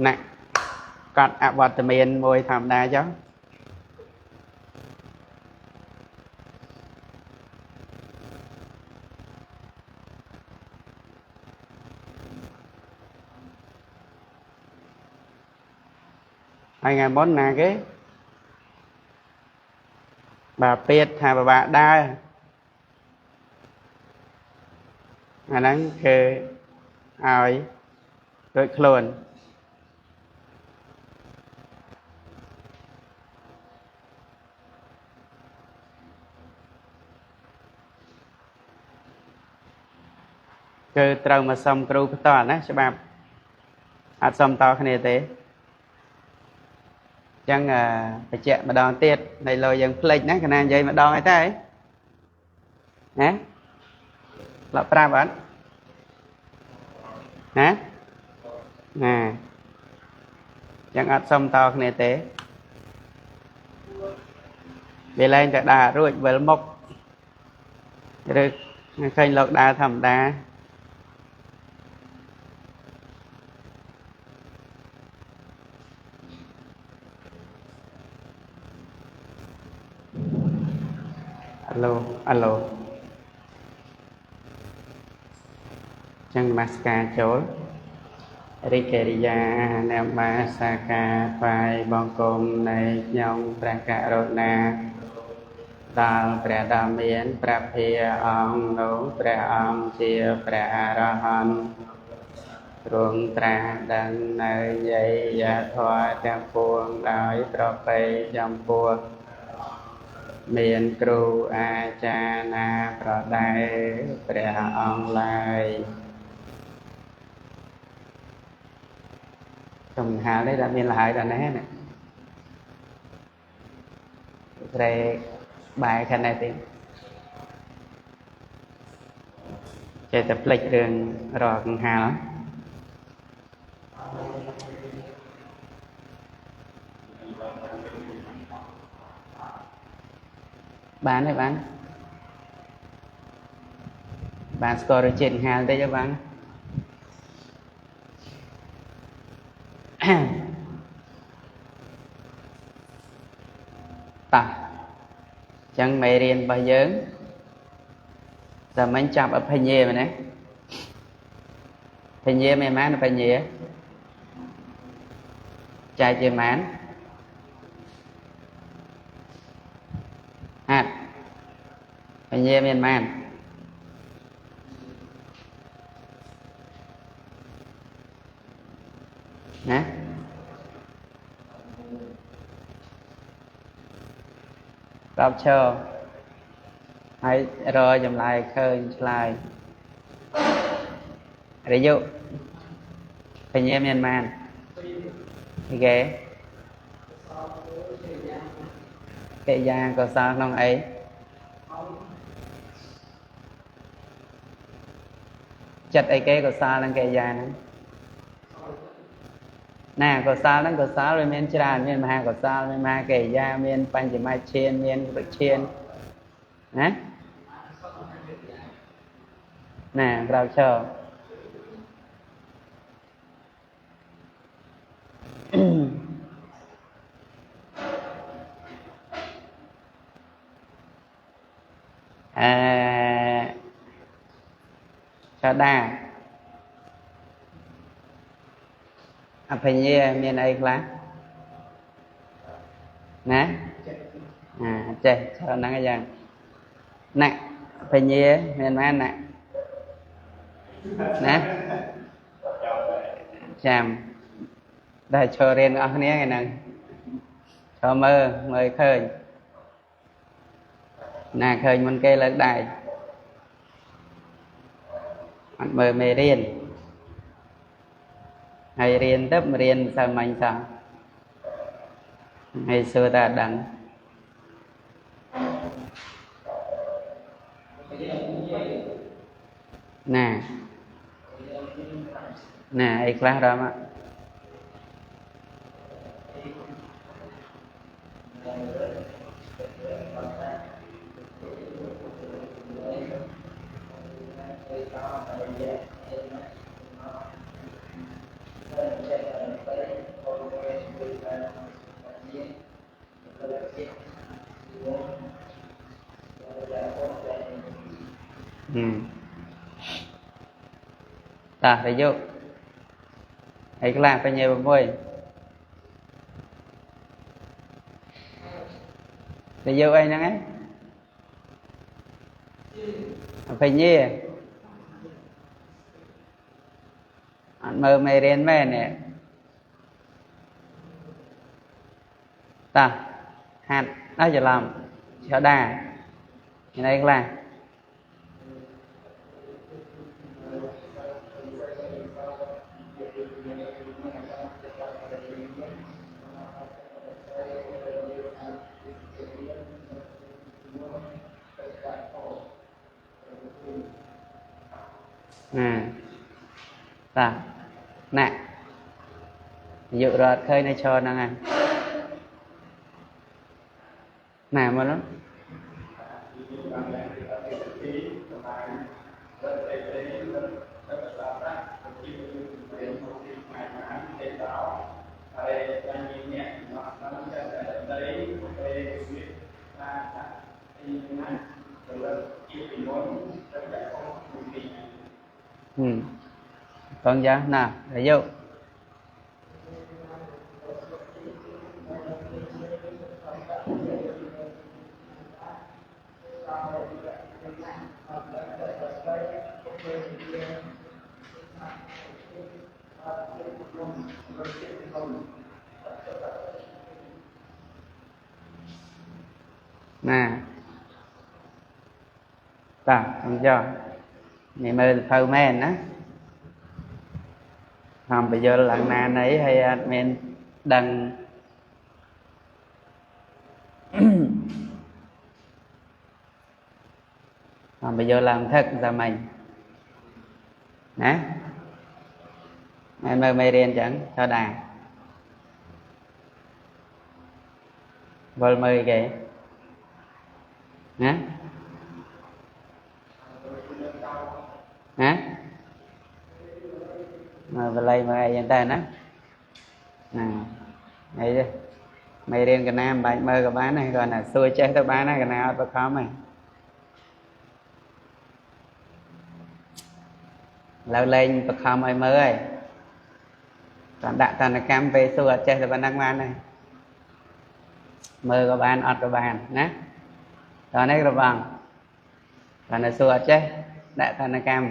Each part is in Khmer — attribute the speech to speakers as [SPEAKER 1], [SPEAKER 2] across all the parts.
[SPEAKER 1] ណាក់កត់អវត្តមានមួយធម្មតាចុះហើយថ្ងៃមុនណាគេបាទពេទ្យថាពិបាកដើរអាហ្នឹងគឺឲ្យរួចខ្លួនគឺត្រូវមកសុំគ្រូផ្ទាល់ណាច្បាប់អត់សុំតគ្នាទេចឹងបញ្ជាក់ម្ដងទៀតនៃលោយើងភ្លេចណាកណានិយាយម្ដងអីតែណាលប្រាប់អត់ណាណាចឹងអត់សុំតគ្នាទេវាលែងតែដើររួចវិលមុខឬឃើញលោកដើរធម្មតាអាឡូអាឡូចឹងនមស្ការចូលរិកិរិយានមស្ការថ្វាយបង្គំនៃខ្ញុំព្រះករុណាដល់ព្រះដ៏មានព្រះភិអង្គនោះព្រះអង្គជាព្រះអរហន្តទ្រង់ត្រាស់ដឹងនៅយយធម៌ទាំងពួងដោយប្រពៃចំពោះមានគ្រូអាចារ្យណាប្រដៅព្រះអង្គឡើយសំហាលនេះដល់មានលហើយដល់នេះណាស្រែបែខាងនេះទេចេះតែភ្លេចរឿងរកកង្ហាលបានទេបានបានស្គាល់រសជាតិកង្ហាលតិចទេបានតោះចឹងមេរៀនរបស់យើងតែមិញចាប់អភិញ្ញាមែនទេអភិញ្ញាមានប៉ុន្មានអភិញ្ញាចែកជាប៉ុន្មានហាត់អភិញ្ញាមានប៉ុន្មានណាប្រាប់ឈរហើយរកចម្លើយឃើញឆ្លើយរិយុបញ្ញាមានប៉ុន្មានគេកិរិយាកុសលក្នុងអីចិត្តអីគេកុសលនិងកិរិយាហ្នឹងណាកុសលហ្នឹងកុសលវាមានច្រើនមានមហាកុសលមានមហាកិរិយាមានបញ្ចមឈានមានវិឈានណាណាក្រៅឈរអឺចដាអភិញ្ញាមានអីខ្លះណាអាចេះច្រើនហ្នឹងយ៉ាងណាអភិញ្ញាមានប៉ុន្មានណាណាចាំដែលឈររៀនអស់គ្នាថ្ងៃហ្នឹងឈរមើលមើលឃើញណាឃើញមុនគេលើកដៃអត់មើលមេរៀនហើយរៀនទៅរៀនសាមញ្ញសោះហើយសួរតាដឹងណាណាអីខ្លះរម តោះរាយុអីខ្លះបញ្ញា6រាយុអីហ្នឹងឯងអភិញ្ញាអត់មើលមេរៀនមែននេះតោះហាត់អស់ច្រឡំឆដាមានអីខ្លះណាតោះណាយុរត់ឃើញនៅឈរហ្នឹងហើយណាមកនោះcòn giờ nào để vô nè ta còn giờ ngày mơ phơi men á ทำไปยลหลังนาไหนให้อาจเมนดังทำไปยลหลังทึกสมัยนะไม่ไม่เรียนจังชาวดาบอลมือแกนะนะมาเป็นไรมาอย่างแต่นะไอ้ไม่เรียนกันน้ำใบมือกับบ้านนะก่อนนะสู้เจ๊ตัวบ้านนะกันน้ำประคองไหมเราเล่นประคองไอ้มือตอนดักตอนกรรมไปสู้เจ๊ตัวบ้านนักมานะมือกับบ้านอดกับบ้านนะตอนนี้ระวังตอนสู้เจ๊ดักตอนกรรม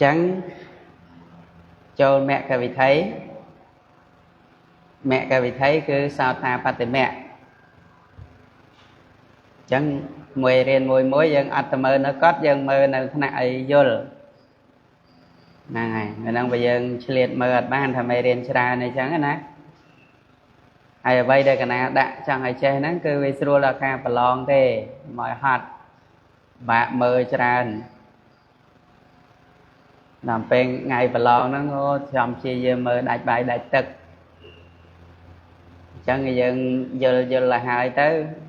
[SPEAKER 1] ចឹងចូលមគ្គវិធីមគ្គវិធីគឺសោតាបតិមគ្គចឹងមួយរៀនមួយមួយយើងអត់ទៅមើលនៅកត់យើងមើលនៅថ្នាក់អីយល់ហ្នឹងហើយហ្នឹងបើយើងឆ្លៀតមើលអត់បានថាមេរៀនច្រើនអីចឹងណាហើយអ្វីដែលកណាដាក់ចង់ឲ្យចេះហ្នឹងគឺវាស្រួលដល់ការប្រឡងទេមកហត់បាក់មើលច្រើនដល់ពេលថ្ងៃប្រឡងហ្នឹងអូចាំព្យាយាមមើលដាច់បាយដាច់ទឹកអញ្ចឹងយើងយល់យល់ឲ្យហើយទៅ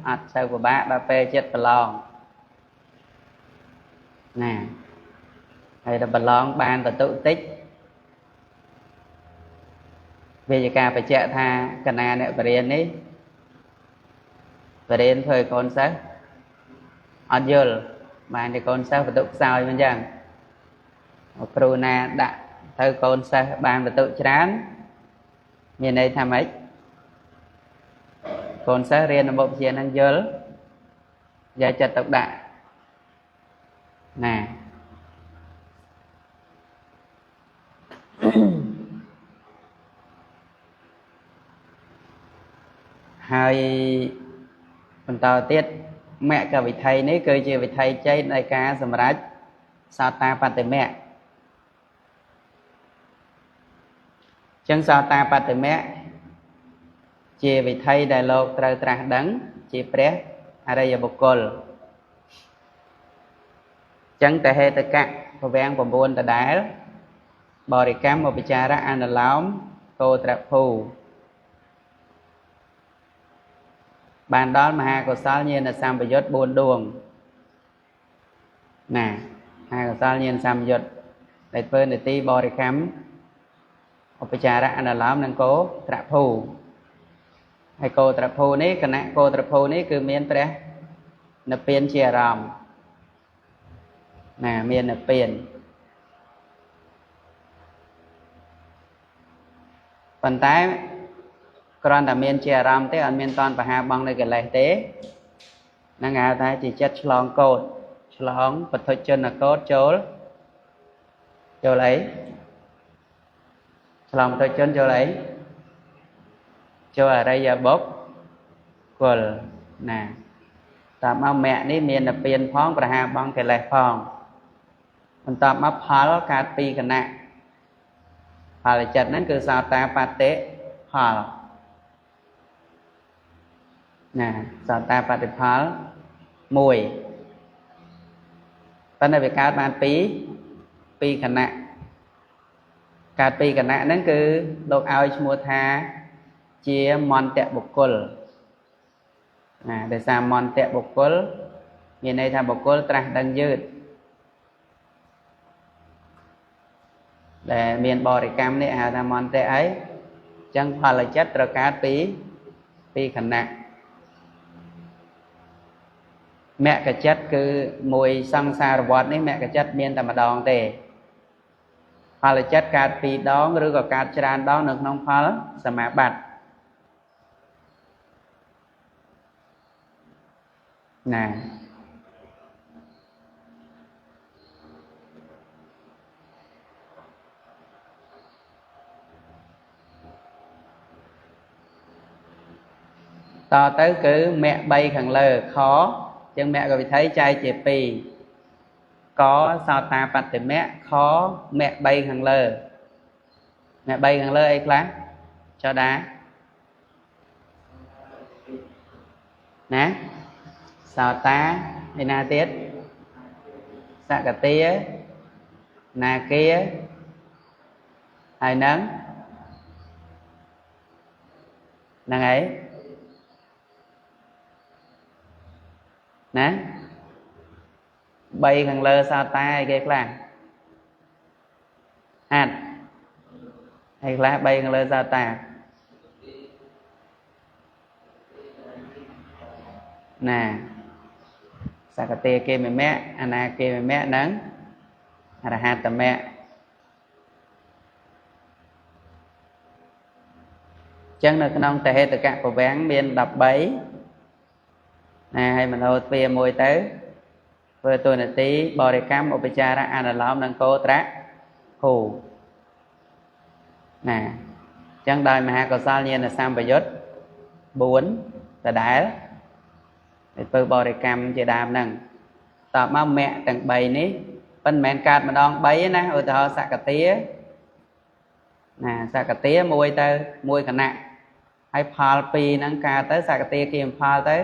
[SPEAKER 1] អត់សូវពិបាកដល់ពេលចិត្តប្រឡងណាហើយដល់ប្រឡងបានបន្ទុតិចវាជាការបញ្ជាក់ថាកណាអ្នកបរិញ្ញានេះបរិញ្ញាធ្វើឲ្យកូនសិស្សអត់យល់បានតែកូនសិស្សបន្ទុខ្សោយមិនអញ្ចឹងគ្រូណាដាក់ទៅកូនសិស្សបានបន្ទុច្រើនមានន័យថាម៉េចកូនសិស្សរៀនរបបវិទ្យានឹងយល់យកចិត្តទុកដាក់ណាហើយបន្តទៀតមគ្គវិធីនេះគឺជាវិធីជ័យនៃការសម្រេចសោតាបតិមគ្គចឹងសោតាបតិមគ្គជាវិធីដែលលោកត្រូវត្រាស់ដឹងជាព្រះអរិយបុគ្គលចឹងតហេតកៈពវាំង9ដដែលបរិកម្មឧបចារៈអនុលោមកោត្រភូបានដល់មហាកុសលញាណសម្បយុទ្ធ4ដួងណាមហាកុសលញាណសម្បយុទ្ធដែលធ្វើនាទីបរិកម្មឧបចារៈអនុលោមនិងកោត្រភូហើយកោត្រភូនេះគណៈកោត្រភូនេះគឺមានព្រះនិព្វានជាអារម្មណ៍ ណាមាននិព្វានប៉ុន្តែគ្រាន់តែមានជាអារម្មណ៍ទេអត់មានតន់បហាបងនៅកិលេសទេហ្នឹងហៅថាជាចិត្តឆ្លងកោតឆ្លងបទុជនកោតចូលចូលអីឆ្លងបទុជនចូលអីចូលអរិយបុគ្គលណាតាមមកមគ្គនេះមាននិព្វានផងប្រហាបងកិលេសផងបន្ទាប់មកផលកើតពីគណៈផលចិត្តហ្នឹងគឺសោតាបតិផលណាសោតាបតិផលមួយប៉ុន្តែវាកើតបានពីរគណៈកើតពីរគណៈហ្នឹងគឺលោកឲ្យឈ្មោះថាជាមន្តបុគ្គលណាដោយសារមន្តបុគ្គលមានន័យថាបុគ្គលត្រាស់ដឹងយឺតដែលមានបរិកម្មនេះហៅថាមន្តៈអីអញ្ចឹងផលចិត្តត្រូវកើតពីគណៈមគ្គចិត្តគឺមួយសង្សារវដ្តនេះមគ្គចិត្តមានតែម្ដងទេផលចិត្តកើតពីរដងឬក៏កើតច្រើនដងនៅក្នុងផលសមាបត្តិណាតទៅគឺមគ្គ3ខាងលើខជាងមគ្គវិថីចែកជា2កសោតាបតិមគ្គខមគ្គ3ខាងលើមគ្គ3ខាងលើអីខ្លះចដាណាសោតាឯណាទៀតសកតានាគាហើយនឹងហ្នឹងឯងណា3ខាងលើសោតាអីគេខ្លះហាត់អីខ្លះ3ខាងលើសោតាណាសកតិគេមគ្គអនាគេមគ្គនិងអរហត្តមគ្គចឹងនៅក្នុងតហេតកពវាំងមាន13ណាហើយមโนទ្វាមួយទៅធ្វើតួនាទីបរិកម្មឧបចារៈអនុលោមនិងកោត្រៈភូណាចឹងដោយមហាកុសលញាណសម្បយុទ្ធ4ដដែលធ្វើបរិកម្មជាដើមហ្នឹងតបមកមគ្គទាំង3នេះប៉ុន្តែមិនមែនកើតម្ដង3ទេណាឧទាហរណ៍សកតាណាសកតាមួយទៅមួយគណៈហើយផល2ហ្នឹងកើតទៅសកតាគេផលទៅ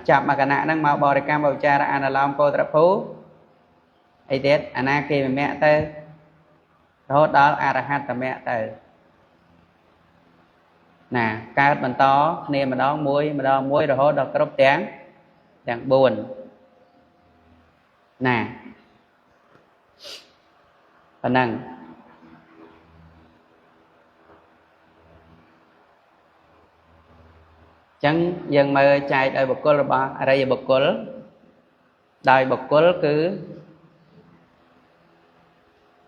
[SPEAKER 1] ចាប់មកគណៈហ្នឹងមកបរិកម្មឧបចារអនុលោមកោត្រភូអីទៀតអនាគេមគ្គទៅរហូតដល់អរហត្តមគ្គទៅណាកើតបន្តគ្នាម្ដងមួយម្ដងមួយរហូតដល់គ្រប់ទាំង4ណាប៉ុណ្ណឹងចឹងយើងមើលចែកដោយបុគ្គលរបស់អរិយបុគ្គលដោយបុគ្គលគឺ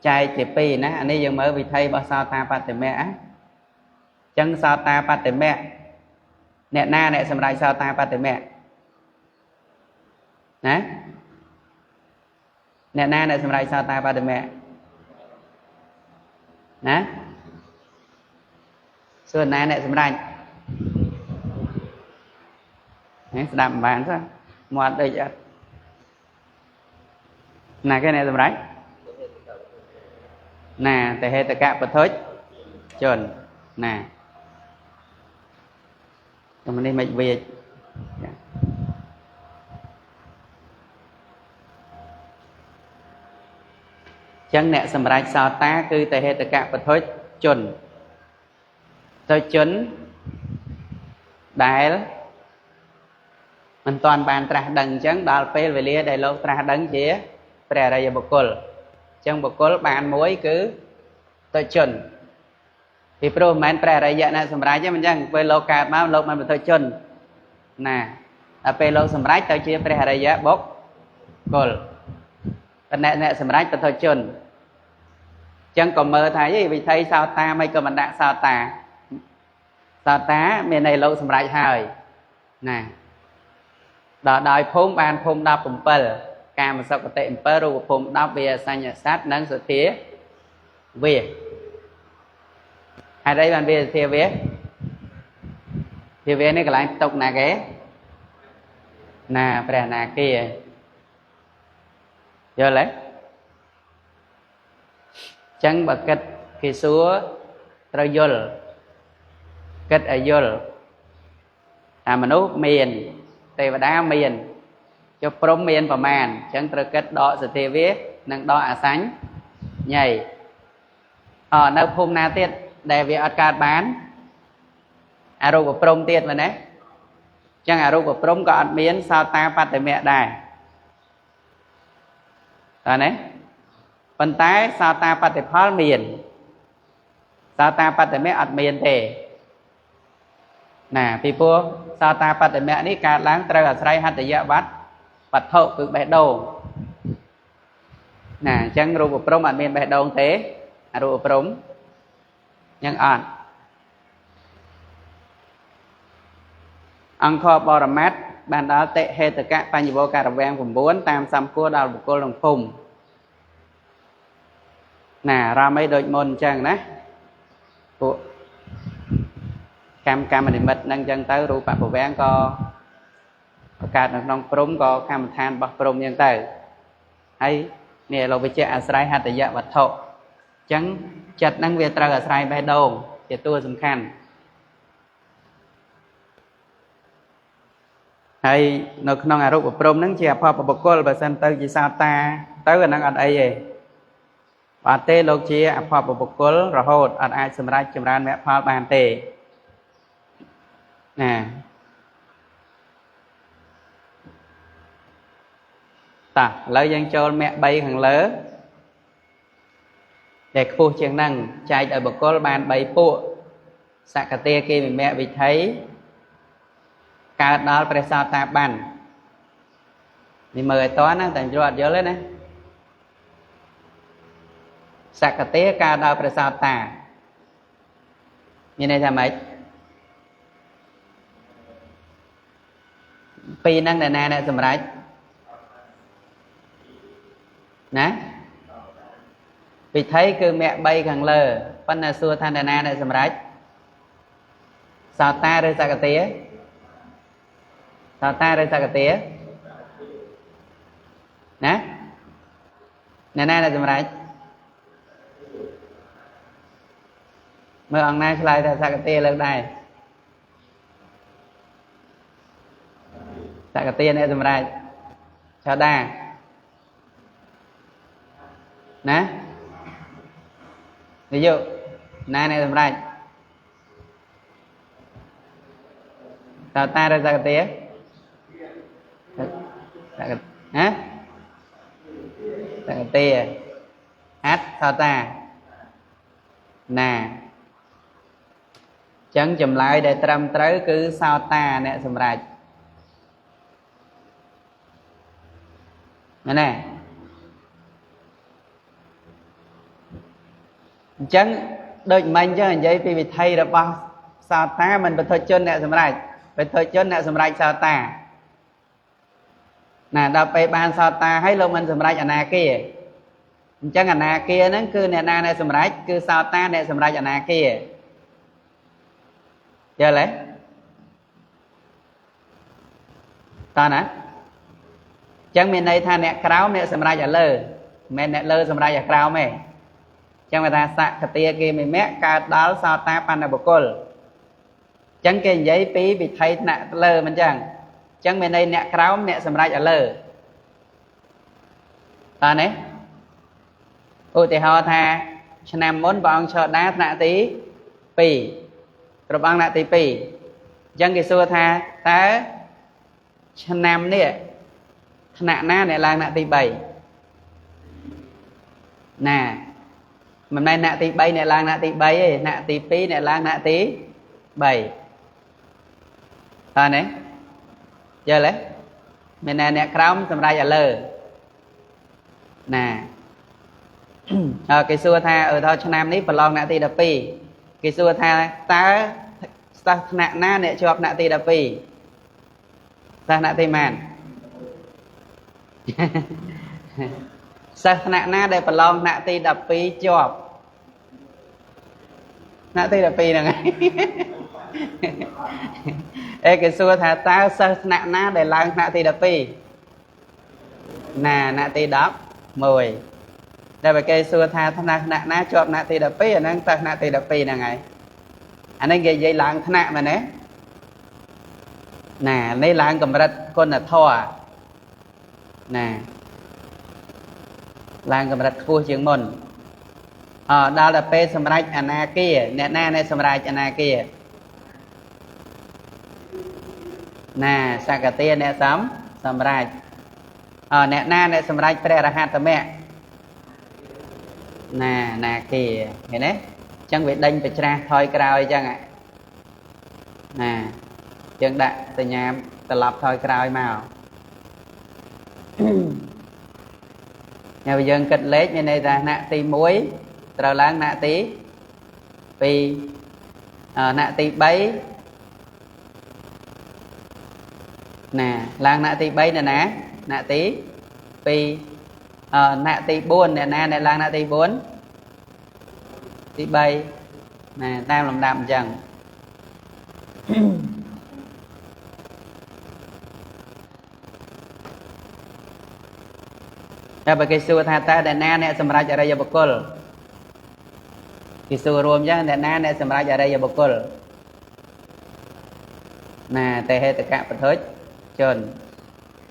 [SPEAKER 1] ចែកជាពីរណាអានេះយើងមើលវិធីរបស់សោតាបតិមគ្គចឹងសោតាបតិមគ្គអ្នកណាអ្នកសម្រេចសោតាបតិមគ្គណាអ្នកណាអ្នកសម្រេចសោតាបតិមគ្គណាសួរណាអ្នកសម្រេចនេះស្ដាប់មិនបានសោះមាត់ដូចអត់ណាគេអ្នកសម្រេចណាតហេតកៈបទុជនណាតែនេះមិនវាចចឹងអ្នកសម្រេចសោតាគឺតហេតកៈបទុជនទុជនដែលមិនទាន់បានត្រាស់ដឹងអញ្ចឹងដល់ពេលវេលាដែលលោកត្រាស់ដឹងជាព្រះអរិយបុគ្គលអញ្ចឹងបុគ្គលបានមួយគឺទុជនពីព្រោះមិនមែនព្រះអរិយៈអ្នកសម្រេចទេមិនអញ្ចឹងពេលលោកកើតមកលោកមិនបុថុជនណាដល់ពេលលោកសម្រេចទៅជាព្រះអរិយបុគ្គល ប៉ុន្តែអ្នកសម្រេចបទជនចឹងក៏មើលថាអីវិធីសោតាមិនក៏មិនដាក់សោតាសោតាមានន័យលោកសម្រេចហើយណាដល់ដោយភូមិបានភូមិ17កាមសុគតិ7រូបភូមិ10វាសញ្ញសត្វនិងសទ្ធាវាហេតុអីបានវាសទ្ធាវាធាវានេះកន្លែងផ្ទុកណាគេណាព្រះអនាគាយល់ទេចឹងបើគិតគេសួរត្រូវយល់គិតឲ្យយល់ថាមនុស្សមានទេវតាមានចុះព្រំមានប្រមាណអញ្ចឹងត្រូវគិតដកសទ្ធាវានិងដកអសញ្ញ័យអនៅភូមិណាទៀតដែលវាអត់កើតបានអរូបព្រំទៀតមែនទេអញ្ចឹងអរូបព្រំក៏អត់មានសោតាបត្តមៈដែរតើណាប៉ុន្តែសោតាបត្តិផលមានសោតាបត្តមៈអត់មានទេណាពីព្រោះសោតាបត្តមៈនេះកើតឡើងត្រូវអាស្រ័យហត្ថយវត្តវត្ថុគឺបេះដូងណាអញ្ចឹងរូបព្រំអត់មានបេះដូងទេអរូបព្រំយ៉ាងអត់អង្គបរមត្តបានដល់តិហេតុកៈបញ្ញវករវាំង9តាមសំគួរដល់បុគ្គលក្នុងភូមិណារមអីដូចមុនអញ្ចឹងណាពួកកម្មនិមិត្តនឹងអញ្ចឹងទៅរូបពវាំងក៏បង្កើតនៅក្នុងព្រំក៏កម្មដ្ឋានរបស់ព្រំអញ្ចឹងទៅហើយនេះលោកវិជ្ជាអាស្រ័យហត្ថយវត្ថុអញ្ចឹងចិត្តហ្នឹងវាត្រូវអាស្រ័យបេះដូងជាតួសំខាន់ហើយនៅក្នុងអរូបព្រំហ្នឹងជាអភ័ព្វបុគ្គលបើសិនទៅជាសោតាទៅអាហ្នឹងអត់អីទេបាទទេលោកជាអភ័ព្វបុគ្គលរហូតអត់អាចសម្រេចចម្រើនមគ្គផលបានទេណាតោះឥឡូវយើងចូលមគ្គ3ខាងលើដែលខ្ពស់ជាងហ្នឹងចែកឲ្យបុគ្គលបាន3ពួកសកតាគិមគ្គវិធីកើតដល់ព្រះសោតាបាននេះមើលឲ្យតណាតែយល់អត់យល់ទេណាសកតាកើតដល់ព្រះសោតាមានន័យថាម៉េចពីរហ្នឹងអ្នកណាអ្នកសម្រេចណាវិធីគឺមគ្គ3ខាងលើប៉ុន្តែសួរថាអ្នកណាអ្នកសម្រេចសោតាឬសកតាសោតាឬសកតាណាអ្នកណាអ្នកសម្រេចមើលអង្គណាឆ្លើយថាសកតាលើកដែរសកតាអ្នកសម្រេចឆោដាណានិយោណាអ្នកសម្រេចសោតាឬសកតាសកណាសកតាអត់សោតាណាចឹងចម្លើយដែលត្រឹមត្រូវគឺសោតាអ្នកសម្រេចមែនទេអញ្ចឹងដូចមិញចឹងនិយាយពីវិធីរបស់សោតាមិនបទជនអ្នកសម្រេចបទជនអ្នកសម្រេចសោតាណាដល់ពេលបានសោតាហើយលោកមិនសម្រេចអនាគាអញ្ចឹងអនាគាហ្នឹងគឺអ្នកណាអ្នកសម្រេចគឺសោតាអ្នកសម្រេចអនាគាយល់ទេតើណាអញ្ចឹងមានន័យថាអ្នកក្រោមអ្នកសម្រេចឲ្យលើមិនមែនអ្នកលើសម្រេចឲ្យក្រោមទេអញ្ចឹងគេថាសកតាគិមគ្គកើតដល់សោតាបណ្ណបុគ្គលអញ្ចឹងគេនិយាយពីវិធីថ្នាក់លើមិនអញ្ចឹងអញ្ចឹងមានន័យអ្នកក្រោមអ្នកសម្រេចឲ្យលើតើនេះឧទាហរណ៍ថាឆ្នាំមុនព្រះអង្គឆោដាថ្នាក់ទី2គ្រប់អង្គថ្នាក់ទី2អញ្ចឹងគេសួរថាតើឆ្នាំនេះថ្នាក់ណាអ្នកឡើងថ្នាក់ទី3ណាមិនមែនថ្នាក់ទី3អ្នកឡើងថ្នាក់ទី3ទេថ្នាក់ទី2អ្នកឡើងថ្នាក់ទី3តើនេះយល់ទេមានអ្នកក្រោមសម្រេចឲ្យលើ ណាគេសួរថាអឺដល់ឆ្នាំនេះប្រឡងថ្នាក់ទី12គេសួរថាតើសិស្សថ្នាក់ណាអ្នកជាប់ថ្នាក់ទី12សិស្សថ្នាក់ទីម៉ានសិស្សថ្នាក់ណាដែលប្រឡងថ្នាក់ទី12ជាប់ថ្នាក់ទី12ហ្នឹងឯងអេគេសួរថាតើសិស្សថ្នាក់ណាដែលឡើងថ្នាក់ទី12ណាថ្នាក់ទី11តែបើគេសួរថាថ្នាក់ណាជាប់ថ្នាក់ទី12អាហ្នឹងសិស្សថ្នាក់ទី12ហ្នឹងហើយអានេះគេនិយាយឡើងថ្នាក់មែនទេណានេះឡើងកម្រិតគុណធម៌ណាឡើងកម្រិតខ្ពស់ជាងមុនអដល់តែពេលសម្រេចអនាគាអ្នកណាអ្នកសម្រេចអនាគាណាសកតាអ្នកសម្រេចអ្នកណាអ្នកសម្រេចព្រះរហត្តមគ្គណានាគាឃើញទេអញ្ចឹងវាដេញប្រច្រាស់ថយក្រោយអញ្ចឹងណាយើងដាក់សញ្ញាត្រឡប់ថយក្រោយមកហើយយើងគិតលេខមានន័យថាថ្នាក់ទី1ត្រូវឡើងថ្នាក់ទី2ថ្នាក់ទី3ណាឡើងថ្នាក់ទី3នៅណាថ្នាក់ទី2ថ្នាក់ទី4អ្នកណាអ្នកឡើងថ្នាក់ទី4ទី3ណាតាមលំដាប់អញ្ចឹងតែបើគេសួរថាតើអ្នកណាអ្នកសម្រេចអរិយបុគ្គលគេសួររួមអញ្ចឹងអ្នកណាអ្នកសម្រេចអរិយបុគ្គលណាតែហេតុកៈបទុជន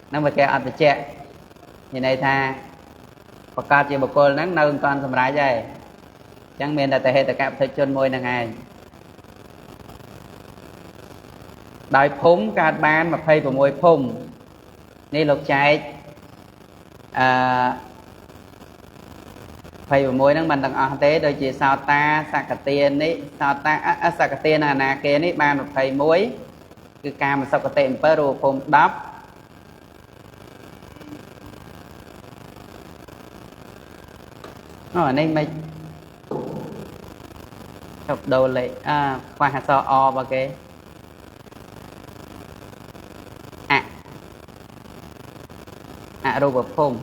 [SPEAKER 1] ហ្នឹងបើគេអត់បញ្ជាក់មានន័យថាប្រកាសជាបុគ្គលហ្នឹងនៅមិនទាន់សម្រេចទេអញ្ចឹងមានតែហេតុកៈបទុជនមួយហ្នឹងឯងដោយភូមិកើតបាន26ភូមិនេះលោកចែកអឺ26ហ្នឹងមិនទាំងអស់ទេដូចជាសោតាសកតានេះសោតាសកតានិងអនាគានេះបាន21គឺកាមសុគតិ7រូបភូមិ10អូអានេះមិនជប់ដូរលេខខ្វះអក្សរអរបស់គេអរូបភូមិ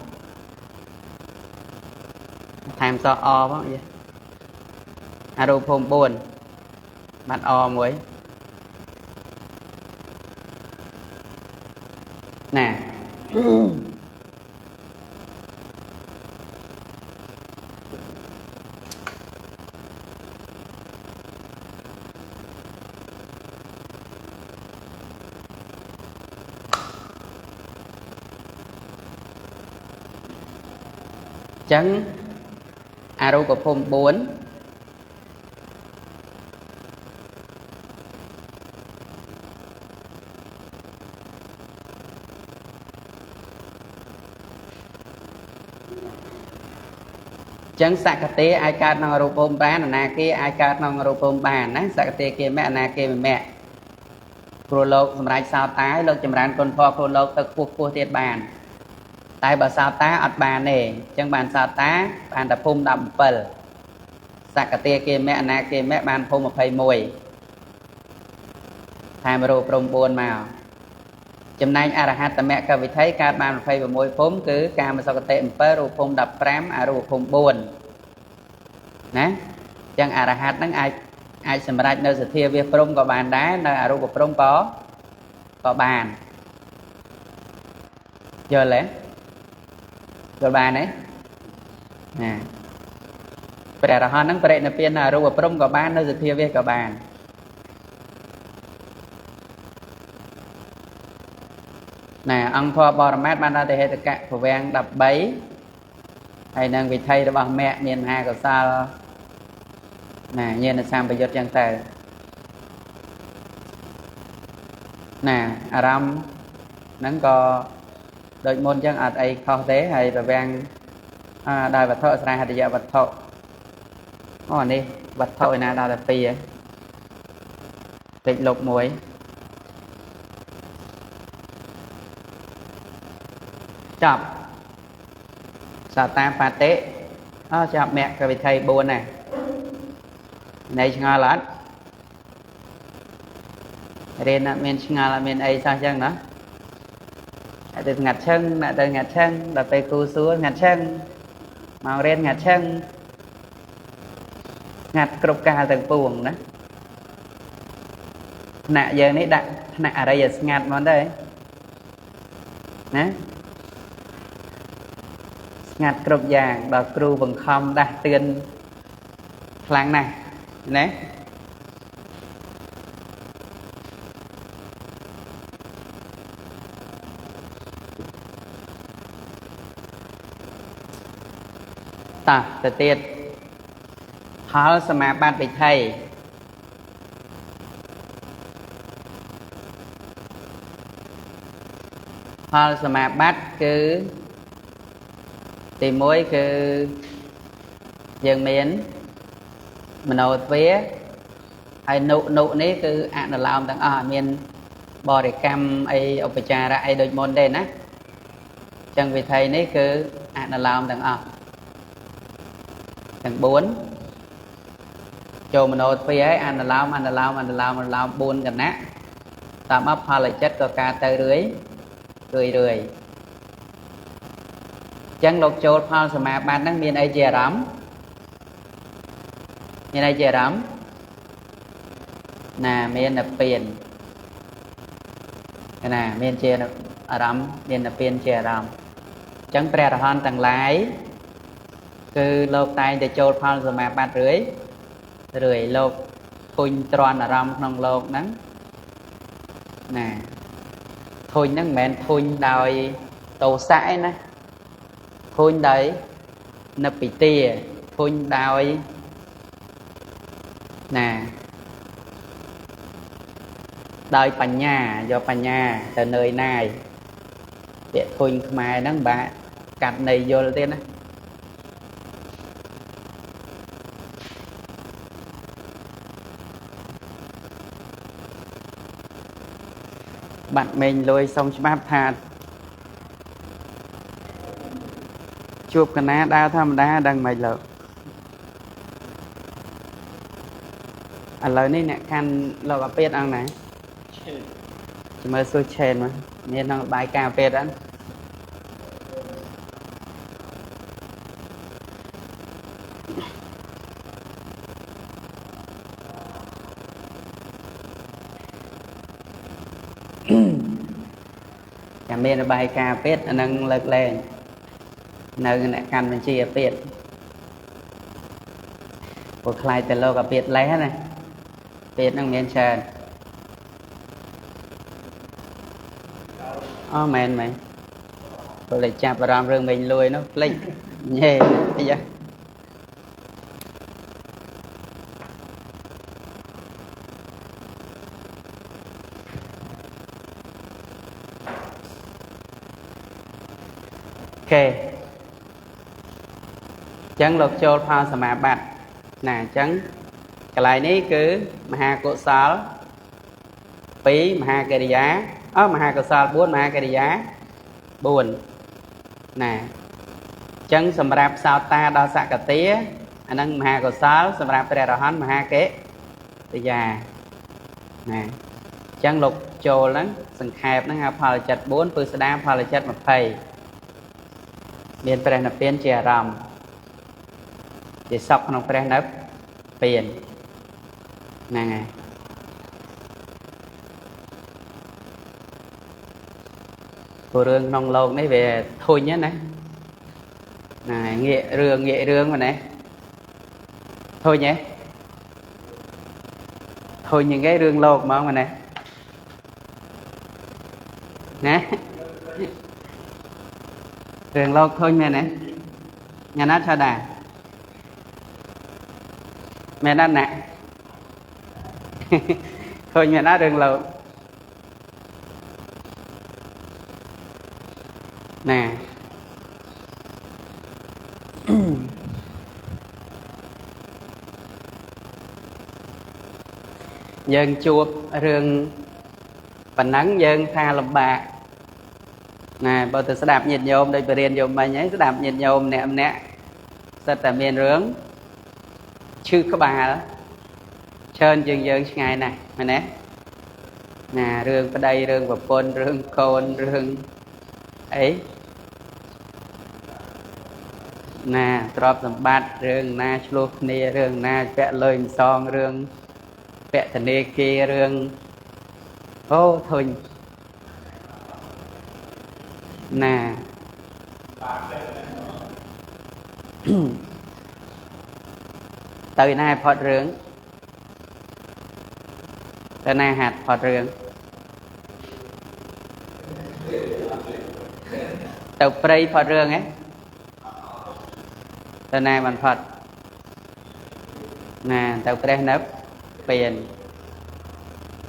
[SPEAKER 1] ថែមសអផងយេអរូបភូមិ4បាត់អមួយណាចឹងអរូបភូមិ4ចឹងសកតិអាចកើតក្នុងអរូបភូមិបានអនាគាអាចកើតក្នុងអរូបភូមិបានណាសកតិគាមៈអនាគាមៈព្រោះលោកសម្រេចសោតាលោកចម្រើនគុណធម៌ព្រោះលោកទៅខ្ពស់ខ្ពស់ទៀតបានតែបើសោតាអត់បានទេអញ្ចឹងបានសោតាបានតែភូមិ17សកតិគាមៈអនាគាមៈបានភូមិ21ថែមរូបព្រំ4មកចំណែកអរហត្តមគ្គវិធិកើតបាន26ភូមិគឺកាមសុគតិ7រូបភូមិ15អរូបភូមិ4ណាអញ្ចឹងអរហត្តហ្នឹងអាចសម្រេចនៅសទ្ធាវាសព្រំក៏បានដែរនៅអរូបព្រំក៏បានយល់ទេយល់បានទេណាព្រះអរហន្តហ្នឹងបរិនិព្វាននៅអរូបព្រំក៏បាននៅសទ្ធាវាសក៏បានណាអង្គធម៌បរមត្តបានដល់ទៅហេតុកៈពវាំង13ហើយនឹងវិថីរបស់មគ្គមានមហាកុសលណាញាណសម្បយុទ្ធចឹងទៅណាអារម្មណ៍ហ្នឹងក៏ដូចមុនចឹងអត់អីខុសទេហើយពវាំងដោយវត្ថុស្រ័យហតិយវត្ថុអូនេះវត្ថុឯណាដល់តែ2ហ៎ពេចលុបមួយចប់ សតាបតិអស់ចាប់មគ្គវិធី4ណានៃឆ្ងល់អត់រៀនអត់មានឆ្ងល់អត់មានអីសោះចឹងណាតែទៅងាត់ឆឹងអ្នកទៅងាត់ឆឹងដល់ពេលគ្រូសួរងាត់ឆឹងមករៀនងាត់ឆឹងងាត់គ្រប់កាលទាំងពួងណាថ្នាក់យើងនេះដាក់ថ្នាក់អរិយស្ងាត់ហ្មងទេណាស្ងាត់គ្រប់យ៉ាងដល់គ្រូបង្ខំដាស់តឿនខ្លាំងណាស់ណាតោះទៅទៀតផលសមាបត្តិវិធីផលសមាបត្តិគឺទី1គឺយើងមានមโนទ្វាហើយនុនេះគឺអនុលោមទាំងអស់អត់មានបរិកម្មអីឧបចារៈអីដូចមុនទេណាចឹងវិធីនេះគឺអនុលោមទាំងអស់ទាំង4ចូលមโนទ្វាហើយអនុលោមអនុលោមអនុលោមអនុលោម4គណៈតាមមកផលចិត្តក៏ការទៅរឿយរឿយរឿយចឹងលោកចូលផលសមាបត្តិហ្នឹងមានអីជាអារម្មណ៍មានអីជាអារម្មណ៍ណាមាននិព្វានណាមានជាអារម្មណ៍មាននិព្វានជាអារម្មណ៍ចឹងព្រះអរហន្តទាំងឡាយគឺលោកតែងតែចូលផលសមាបត្តិរឿយរឿយលោកធុញទ្រាន់អារម្មណ៍ក្នុងលោកហ្នឹងណាធុញហ្នឹងមិនមែនធុញដោយទោសៈឯណាធុញដោយនិព្វិទាធុញដោយណាដោយបញ្ញាយកបញ្ញាទៅនឿយណាយពាក្យធុញខ្មែរហ្នឹងបាក់កាត់ន័យយល់ទៀតណាបាត់មេងលួយសុំច្បាប់ថាជួបកណាដើរធម្មតាដឹងមិនលោកឥឡូវនេះអ្នកកាន់លោកអាពាតអង្គណាចាំមើលសួរឆេនមកមានក្នុងបាយការអាពាតអត់ចាំមានបាយការអាពាតអានឹងលើកលែងនៅអ្នកកាន់បញ្ជាអាពាតព្រោះខ្លាចតែលោកអាពាតលេះណាពាតហ្នឹងមានច្រើនអូមែនមែនព្រោះតែចាប់អារម្មណ៍រឿងមេងលួយនោះភ្លេចញ៉េអីយ៉ាអូខេចឹងលោកចូលផលសមាបត្តិណាអញ្ចឹងកន្លែងនេះគឺមហាកុសល2មហាកិរិយាអស់មហាកុសល4មហាកិរិយា4ណាអញ្ចឹងសម្រាប់សោតាដល់សកតាអាហ្នឹងមហាកុសលសម្រាប់ព្រះអរហន្តមហាកិរិយាណាអញ្ចឹងលោកចូលហ្នឹងសង្ខេបហ្នឹងហៅផលចិត្ត4ពឹស្ដាផលចិត្ត20មានព្រះនិព្វានជាអារម្មណ៍ជាសពក្នុងព្រះនិព្វានហ្នឹងហើយព្រោះរឿងក្នុងលោកនេះវាធុញណាណាងាករឿងងាករឿងមកណាធុញហ៎ធុញយ៉ាងគេរឿងលោកហ្មងមកណាណារឿងលោកធុញមែនទេញ៉ាណាឆាដាមែនអត់ណាឃើញមែនអត់រឿងលោកណាយើងជួបរឿងប៉ុណ្ណឹងយើងថាលំបាក ណាបើទៅស្ដាប់ញាតិញោមដូចបរៀនយកមិញហើយស្ដាប់ញាតិញោមម្នាក់ម្នាក់សិតតែមានរឿងឈឺក្បាលច្រើនជាងយើងឆ្ងាយណាស់មែនទេណារឿងប្តីរឿងប្រពន្ធរឿងកូនរឿងអីណាទ្រព្យសម្បត្តិរឿងណាឆ្លោះគ្នារឿងណាពាក់លុយមិនសងរឿងពាក់ធនាគាររឿងអូធុញណាទៅណាផុតរឿងទៅណាហាត់ផុតរឿងទៅព្រៃផុតរឿងហ៎ទៅណាបានផុតណាទៅព្រះនិព្វាន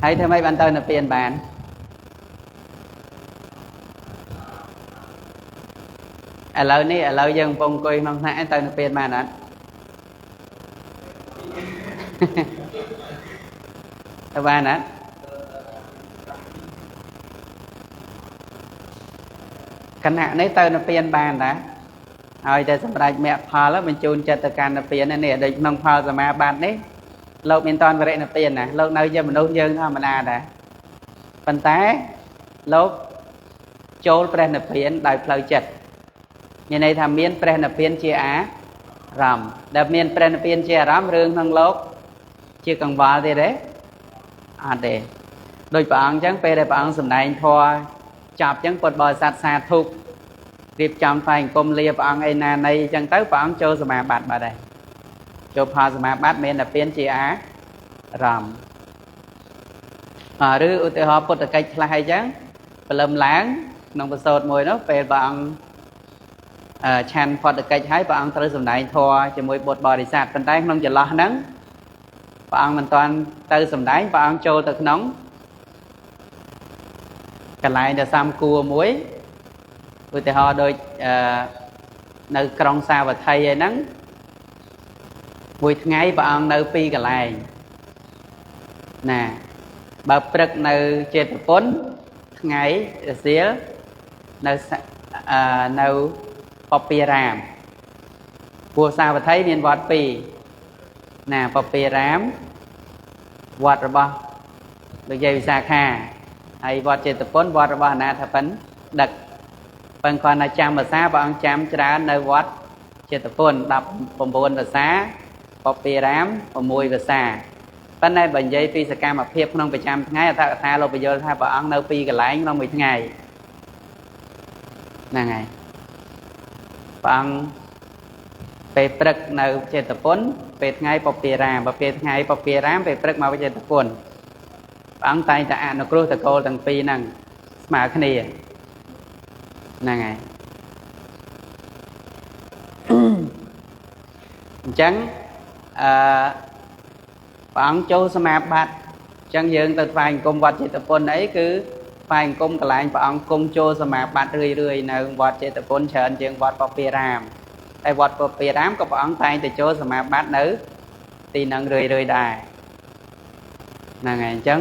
[SPEAKER 1] ហើយធ្វើម៉េចបានទៅនិព្វានបានឥឡូវនេះឥឡូវយើងកំពុងអង្គុយក្នុងថ្នាក់ទៅនិព្វានបានអត់ទៅបានអត់គណៈនេះទៅនិព្វានបានតាឲ្យតែសម្រេចមគ្គផលបញ្ជូនចិត្តទៅកាន់និព្វាននេះដូចក្នុងផលសមាបត្តិនេះលោកមានតនបរិនិព្វានណាលោកនៅជាមនុស្សយើងធម្មតាដែរប៉ុន្តែលោកចូលព្រះនិព្វានដោយផ្លូវចិត្តមានន័យថាមានព្រះនិព្វានជាអារម្មណ៍ដែលមានព្រះនិព្វានជាអារម្មណ៍រឿងក្នុងលោកជាកង្វល់ទៀតទេអត់ទេដូចព្រះអង្គអញ្ចឹងពេលដែលព្រះអង្គសម្ដែងធម៌ចប់អញ្ចឹងពុទ្ធបរិស័ទសាធុរៀបចំថ្វាយអង្គមលាព្រះអង្គឯណាណីអញ្ចឹងទៅព្រះអង្គចូលសមាបត្តិបាត់ហើយចូលផលសមាបត្តិមាននិព្វានជាអារម្មណ៍ឬឧទាហរណ៍ពុទ្ធកិច្ចខ្លះអីចឹងព្រលឹមឡើងក្នុងប្រសូតមួយនោះពេលព្រះអង្គឆាន់ផុតកិច្ចហើយព្រះអង្គត្រូវសម្ដែងធម៌ជាមួយបុត្របរិស័ទប៉ុន្តែក្នុងចន្លោះហ្នឹងព្រះអង្គមិនទាន់ទៅសម្ដែងព្រះអង្គចូលទៅក្នុងកន្លែងដែលសំគួរមួយឧទាហរណ៍ដូចនៅក្រុងសាវត្ថីឯហ្នឹងមួយថ្ងៃព្រះអង្គនៅពីរកន្លែងណាបើព្រឹកនៅចេតពុនថ្ងៃរសៀលនៅពពារាមព្រោះសាវត្ថីមានវត្តពីរណាពពារាមវត្តរបស់លោកយាយវិសាខាហើយវត្តចេតពុនវត្តរបស់អនាថបណ្ឌិតប៉ុន្តែគាត់នៅចាំភាសាព្រះអង្គចាំច្រើននៅវត្តចេតពុន19ភាសាពពារាម6ភាសាប៉ុន្តែបើនិយាយពីសកម្មភាពក្នុងប្រចាំថ្ងៃអត្ថកថាលោកបញ្យល់ថាព្រះអង្គនៅពីរកន្លែងក្នុងមួយថ្ងៃហ្នឹងហើយព្រះអង្គពេលព្រឹកនៅចេតពុនពេលថ្ងៃពពារាមបើពេលថ្ងៃពពារាមពេលព្រឹកមកចេតពុនព្រះអង្គតែងតែអនុគ្រោះតកូលទាំងពីរហ្នឹងស្មើគ្នាហ្នឹងហើយអញ្ចឹងព្រះអង្គចូលសមាបត្តិអញ្ចឹងយើងទៅថ្វាយអង្គមវត្តចេតពុនអីគឺថ្វាយអង្គមកន្លែងព្រះអង្គគង់ចូលសមាបត្តិរឿយៗនៅវត្តចេតពុនច្រើនជាងវត្តពពារាមហើយវត្តពពារាមក៏ព្រះអង្គតែងតែចូលសមាបត្តិនៅទីហ្នឹងរឿយៗដែរហ្នឹងហើយអញ្ចឹង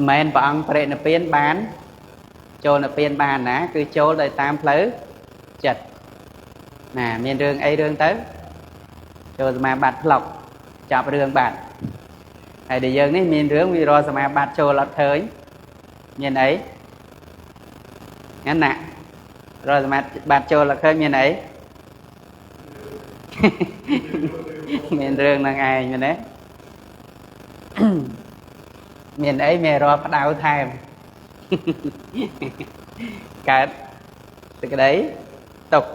[SPEAKER 1] មិនព្រះអង្គបរិនិព្វានបានចូលនិព្វានបានណាគឺចូលដោយតាមផ្លូវចិត្តណាមានរឿងអីរឿងទៅចូលសមាបត្តិផ្លុកចាប់រឿងបាត់ហើយដែលយើងនេះមានរឿងវារកសមាបត្តិចូលអត់ឃើញមានអីហ្នឹងណារកសមាបត្តិចូលអត់ឃើញមានអីមានរឿងហ្នឹងឯងមែនទេមានអីមានរាល់ផ្ដៅថែមកើតសេចក្តីទុក្ខ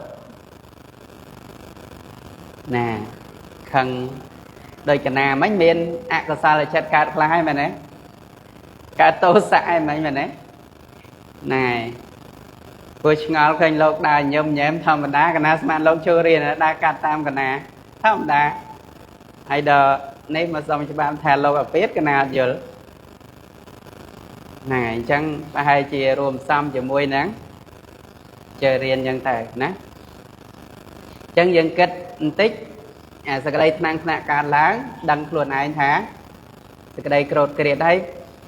[SPEAKER 1] ណាខឹងដោយកណាមិញមានអកុសលចិត្តកើតខ្លះហើយមែនទេកើតទោសៈហើយមិញមែនទេណែព្រោះឆ្ងល់ឃើញលោកដើរញឹមញែមធម្មតាកណាស្មានលោកចូលរៀនដើរកាត់តាមកណាធម្មតាហើយដល់នេះមកសុំច្បាប់ថាលោកអាពាធកណាអត់យល់ហ្នឹងហើយអញ្ចឹងប្រហែលជារួមផ្សំជាមួយនឹងចូលរៀនអញ្ចឹងទៅណាអញ្ចឹងយើងគិតបន្តិចអាសក្តីថ្នាំងថ្នាក់កើតឡើងដឹងខ្លួនឯងថាសក្តីក្រោតក្រៀតហើយ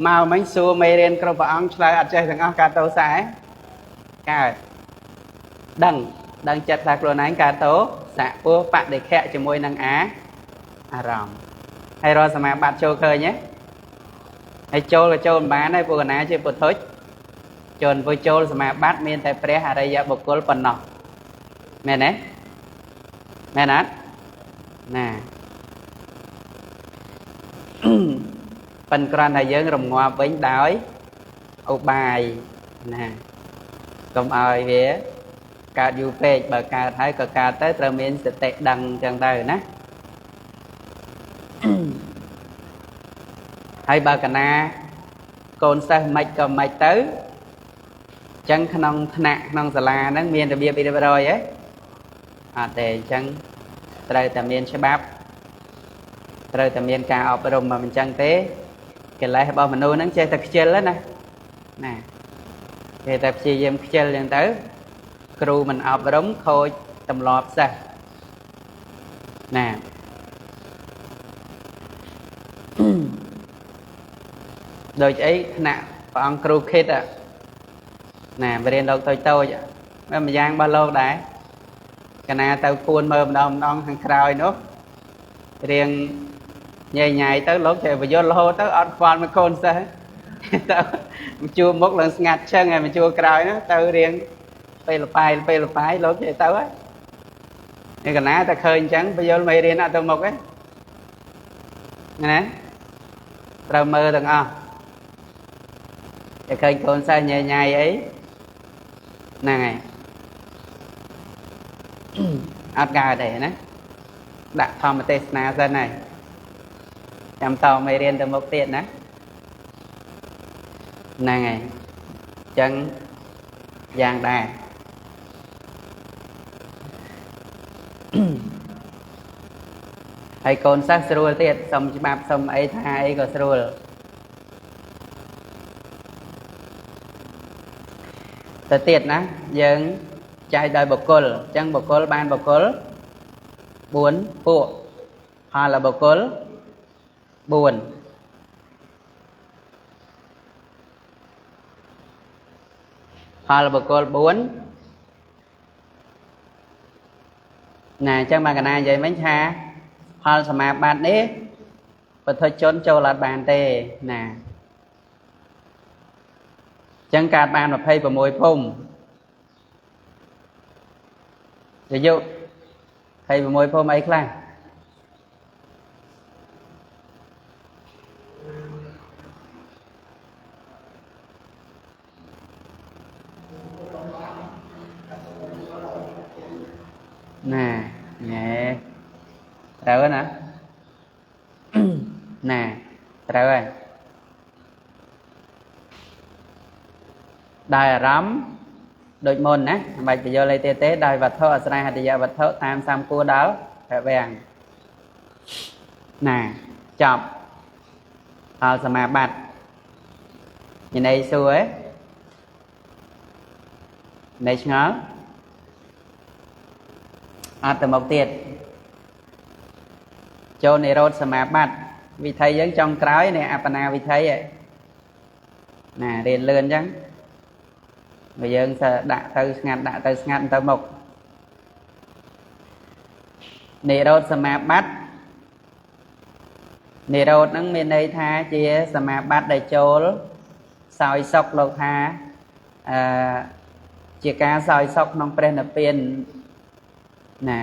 [SPEAKER 1] មកមិញសួរមេរៀនគ្រប់ព្រះអង្គឆ្លើយអត់ចេះទាំងអស់កើតទោសៈកើតដឹងដឹងចិត្តថាខ្លួនឯងកើតទោសៈពោះបដិខៈជាមួយនឹងអារម្មណ៍ហើយរាល់សមាបត្តិចូលឃើញទេហើយចូលក៏ចូលមិនបានដែរពួកកណាជាពុទ្ធុជនព្រោះចូលសមាបត្តិមានតែព្រះអរិយបុគ្គលប៉ុណ្ណោះមែនទេមែនអត់ណាប៉ិនគ្រាន់តែយើងរងាប់វិញដោយឧបាយណាកុំឲ្យវាកើតយូរពេកបើកើតហើយក៏កើតទៅត្រូវមានសតិដឹងអញ្ចឹងទៅណាហើយបើកណាកូនសិស្សមិនក៏មិនទៅអញ្ចឹងក្នុងថ្នាក់ក្នុងសាលាហ្នឹងមានរបៀបរៀបរយហ៎អត់ទេអញ្ចឹងត្រូវតែមានច្បាប់ត្រូវតែមានការអប់រំមកអញ្ចឹងទេកិលេសរបស់មនុស្សហ្នឹងចេះតែខ្ជិលណាណាគេតែព្យាយាមខ្ជិលអញ្ចឹងទៅគ្រូមិនអប់រំខូចទម្លាប់សិស្សណាដូចអីថ្នាក់ព្រះអង្គគ្រូខិតណាបរៀនលោកតូចតូចម្យ៉ាងរបស់លោកដែរកាលណាទៅពួនមើលម្ដងម្ដងខាងក្រោយនោះរៀងញ៉ៃញ៉ៃទៅលោកចេះបញ្យល់រហូតទៅអត់ខ្វល់មួយកូនសិស្សទៅមកជួមុខឡើងស្ងាត់ឆឹងហើយមកជួក្រោយនោះទៅរៀងពេលលបាយពេលលបាយលោកចេះទៅហើយនេះកាលណាតែឃើញអញ្ចឹងបញ្យល់មេរៀនអត់ទៅមុខទេណាត្រូវមើលទាំងអស់តែឃើញកូនសិស្សញ៉ៃញ៉ៃអីហ្នឹងហើយអត់កើតទេណាដាក់ធម្មទេសនាសិនហើយចាំតមេរៀនទៅមុខទៀតណាហ្នឹងហើយអញ្ចឹងយ៉ាងដែរហើយកូនសិស្សស្រួលទៀតសុំច្បាប់សុំអីថាអីក៏ស្រួលទៅទៀតណាយើងចែកដោយបុគ្គលអញ្ចឹងបុគ្គលបានបុគ្គល4ពួកផលបុគ្គល4ផលបុគ្គល4ណាអញ្ចឹងបានកណានិយាយមិញថាផលសមាបត្តិនេះពុទ្ធជនចូលអត់បានទេណាអញ្ចឹងកើតបាន26ភូមិអាយុ26ភូមិអីខ្លះណាណែត្រូវណាណាត្រូវហើយដោយអារម្មណ៍ដូចមុនណាមិនបាច់បញ្យល់អីទៀតទេដោយវត្ថុអស្រ័យហតិយវត្ថុតាមសំគួរដល់ព្រះវាំងណាចប់ផលសមាបត្តិមានអីសួរហ៎នៅឆ្ងល់អត់ទៅមុខទៀតចូលនិរោធសមាបត្តិវិធីយើងចុងក្រោយនេះអបណាវិធីណារៀនលឿនអញ្ចឹងបើយើងដាក់ទៅស្ងាត់ដាក់ទៅស្ងាត់ទៅមុខនិរោធសមាបត្តិនិរោធហ្នឹងមានន័យថាជាសមាបត្តិដែលចូលសោយសុខលោកថាអឺជាការសោយសុខក្នុងព្រះនិព្វានណា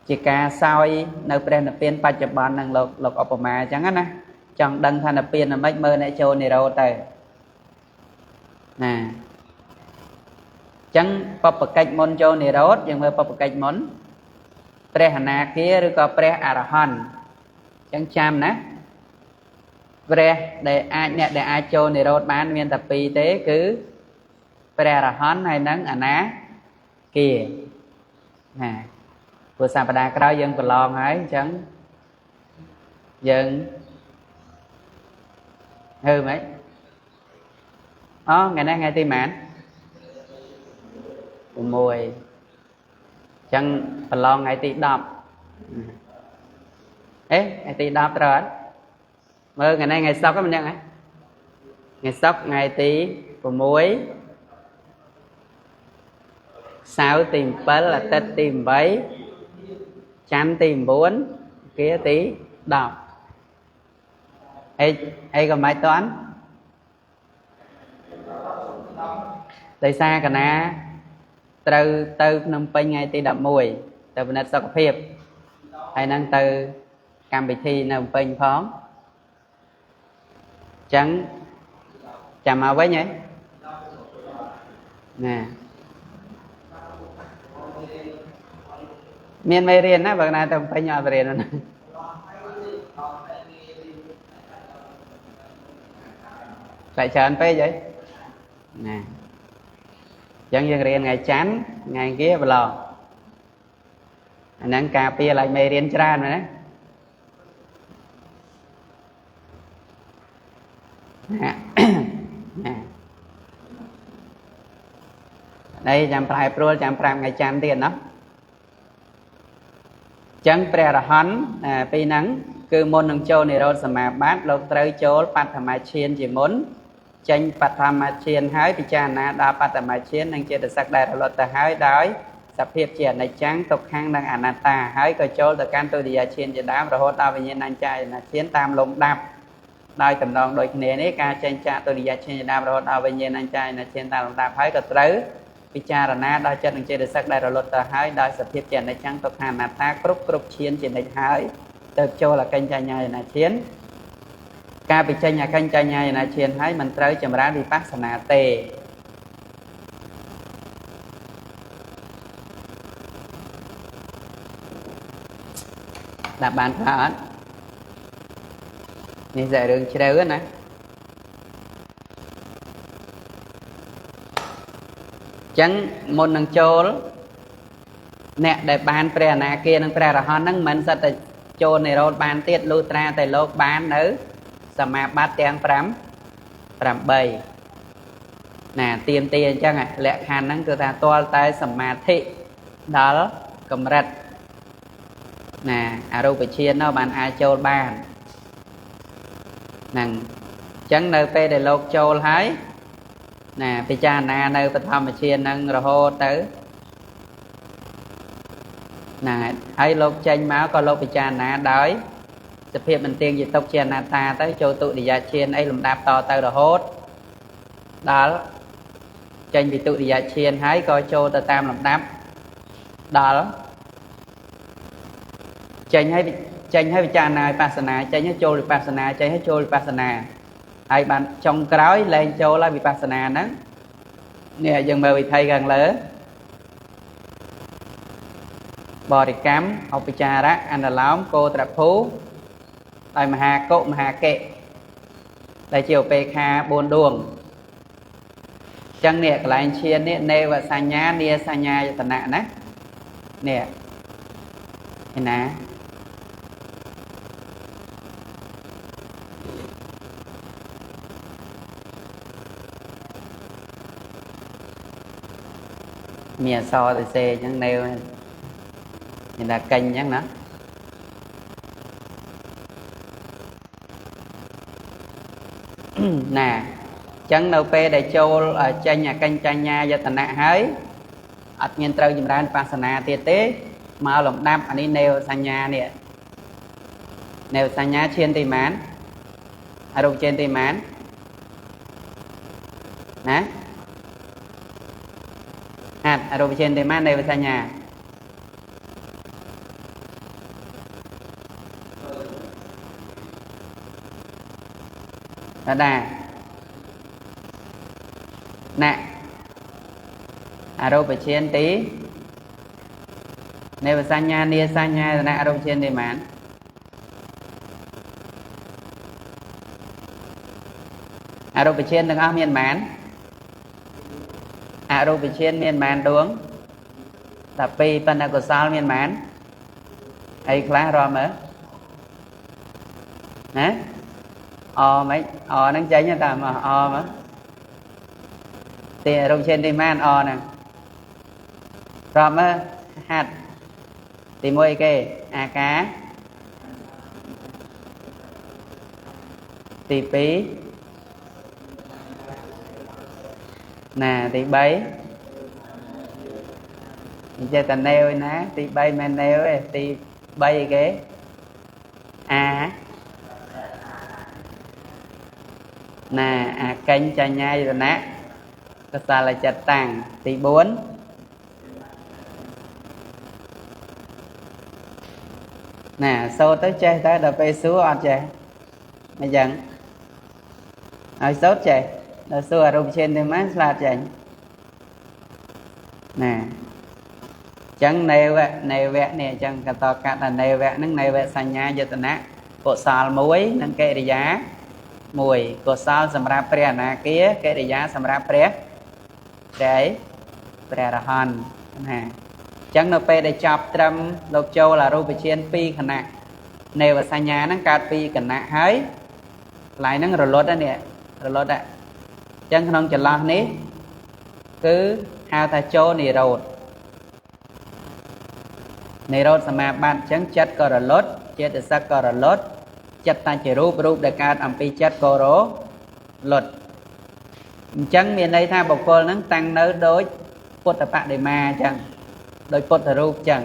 [SPEAKER 1] ជាការសោយនៅព្រះនិព្វានបច្ចុប្បន្ននឹងលោកឧបមាអញ្ចឹងណាចង់ដឹងថានិព្វានល្មិចមើលអ្នកចូលនិរោធទៅណាអញ្ចឹងបព្វកិច្ចមុនចូលនិរោធយើងមើលបព្វកិច្ចមុនព្រះអនាគាឬក៏ព្រះអរហន្តអញ្ចឹងចាំណាព្រះដែលអាចអ្នកដែលអាចចូលនិរោធបានមានតែពីរទេគឺព្រះអរហន្តហើយនិងអនាគាណាព្រោះសប្តាហ៍ក្រោយយើងប្រឡងហើយអញ្ចឹងយើងហឺម៉េចអូថ្ងៃនេះថ្ងៃទីប៉ុន្មាន6អញ្ចឹងប្រឡងថ្ងៃទី10អេថ្ងៃទី10ត្រូវអត់ មើលថ្ងៃនេះថ្ងៃសុក្រហ្នឹងម្នាក់ថ្ងៃសុក្រថ្ងៃទី6សៅរ៍ទី7អាទិត្យទី8ច័ន្ទទី9គាទី10អីក៏មិនតាន់ដោយសារកណាត្រូវទៅភ្នំពេញថ្ងៃទី11ទៅពិនិត្យសុខភាពហើយនឹងទៅកម្មវិធីនៅភ្នំពេញផងអញ្ចឹងចាំមកវិញហ៎ណាមានមេរៀនណាបើកណាទៅភ្នំពេញអត់រៀនណាតែច្រើនពេកហីណាអញ្ចឹងយើងរៀនថ្ងៃច័ន្ទថ្ងៃអង្គារប្រឡងអាហ្នឹងការពារឡើងមេរៀនច្រើនណាណាណានេះចាំប្រែប្រួលចាំ5ថ្ងៃច័ន្ទទៀតណោះអញ្ចឹងព្រះអរហន្តពីហ្នឹងគឺមុននឹងចូលនិរោធសមាបត្តិលោកត្រូវចូលបឋមឈានជាមុនចេញបឋមឈានហើយពិចារណាដល់បឋមឈាននិងចេតសិកដែលរលត់ទៅហើយដោយសភាពជាអនិច្ចំទុក្ខំនិងអនត្តាហើយក៏ចូលទៅកាន់ទុតិយឈានជាដើមរហូតដល់វិញ្ញាណញ្ចាយនឈានតាមលំដាប់ដោយតំណងដូចគ្នានេះការចេញចាកទុតិយឈានជាដើមរហូតដល់វិញ្ញាណញ្ចាយនឈានតាមលំដាប់ហើយក៏ត្រូវពិចារណាដល់ចិត្តនិងចេតសិកដែលរលត់ទៅហើយដោយសភាពជាអនិច្ចំទុក្ខំអនត្តាគ្រប់ឈានជានិច្ចហើយទៅចូលអកិញ្ចញ្ញាយនឈានការពិចេញអកិញ្ចញ្ញាយនឈានហើយមិនត្រូវចម្រើនវិបស្សនាទេដាក់បានខ្លះអត់នេះជារឿងជ្រៅណាចឹងមុននឹងចូលអ្នកដែលបានព្រះអនាគានិងព្រះអរហន្តហ្នឹងមិនសិតតែចូលនិរោធបានទៀតលុះត្រាតែលោកបាននៅសមាបត្តិទាំង5 8ណាទៀមទាអញ្ចឹងលក្ខខណ្ឌហ្នឹងគឺថាទាល់តែសមាធិដល់កម្រិតណាអរូបឈាននោះបានអាចចូលបានហ្នឹងអញ្ចឹងនៅពេលដែលលោកចូលហើយណាពិចារណានៅបឋមឈានហ្នឹងរហូតទៅណាហើយលោកចេញមកក៏លោកពិចារណាដោយសភាពមិនទៀងជាទុក្ខជាអនត្តាទៅចូលទុតិយឈានអីលំដាប់តទៅរហូតដល់ចេញពីទុតិយឈានហើយក៏ចូលទៅតាមលំដាប់ដល់ចេញហើយពិចារណាវិបស្សនាចេញហើយចូលវិបស្សនាចេញហើយចូលវិបស្សនាហើយបានចុងក្រោយលែងចូលហើយវិបស្សនាហ្នឹងនេះយើងមើលវិថីខាងលើបរិកម្មឧបចារៈអនុលោមកោត្រភូដោយមហាកុមហាកិដែលជាឧបេក្ខា4ដួងអញ្ចឹងនេះកន្លែងឈាននេះនេវសញ្ញានាសញ្ញាយតនៈណានេះឯណាមានអក្សរទៅសេអញ្ចឹងនៅមានថាកេញអញ្ចឹងណាណាអញ្ចឹងនៅពេលដែលចូលចេញអកិញ្ចញ្ញាយតនៈហើយអត់មានត្រូវចម្រើនបាសនាទៀតទេមកលំដាប់អានេះនេវសញ្ញានេះនេវសញ្ញាឈានទីម៉ានអរូបឈានទីម៉ានណាហាត់អរូបឈានទីម៉ាននេវសញ្ញាតាណាអរូបឈានទីនេវសញ្ញានាសញ្ញាតនៈអរូបឈានទីម៉ានអរូបឈានទាំងអស់មានម៉ានអរូបឈានមានម៉ានដួង12ប៉ុន្តែកុសលមានម៉ានអីខ្លះរាប់មើលណាអមិនអហ្នឹងចេញតាមអមកទីរូបឈានទីម៉ានអហ្នឹងរាប់មើលហាត់ទី1គេអាកា ទី2ណាទី3ចេះតែណេវឯណាទី3មិនណេវទេទី3អីគេអាណាអាកញ្ចញ្ញាយតនៈកសលចិត្តតាំងទី4ណាសូត្រទៅចេះតែដល់ពេលសួរអត់ចេះអញ្ចឹងឲ្យសូត្រចេះដល់សួរអរូបឈានទេម៉ាស្លាតចេញណាចឹងនេវៈនេវៈនេះអញ្ចឹងកតកតនេវៈហ្នឹងនេវៈសញ្ញាយតនៈកុសលមួយនិងកិរិយាមួយកុសលសម្រាប់ព្រះអនាគាកិរិយាសម្រាប់ព្រះព្រះអីព្រះអរហន្តណាអញ្ចឹងនៅពេលដែលចប់ត្រឹមលោកចូលអរូបឈាន2ខណៈនេវសញ្ញាហ្នឹងកើត2គណៈហើយកន្លែងហ្នឹងរលត់ហ្នឹងនេះរលត់ហ្នឹងអញ្ចឹងក្នុងចន្លោះនេះគឺហៅថាចូលនិរោធនិរោធសមាបត្តិអញ្ចឹងចិត្តក៏រលត់ចេតសិកក៏រលត់ចិត្តតាជារូបរូបដែលកើតអំពីចិត្តក៏រលត់អញ្ចឹងមានន័យថាបុគ្គលហ្នឹងតាំងនៅដូចពុទ្ធបដិមាអញ្ចឹងដោយពុទ្ធរូបអញ្ចឹង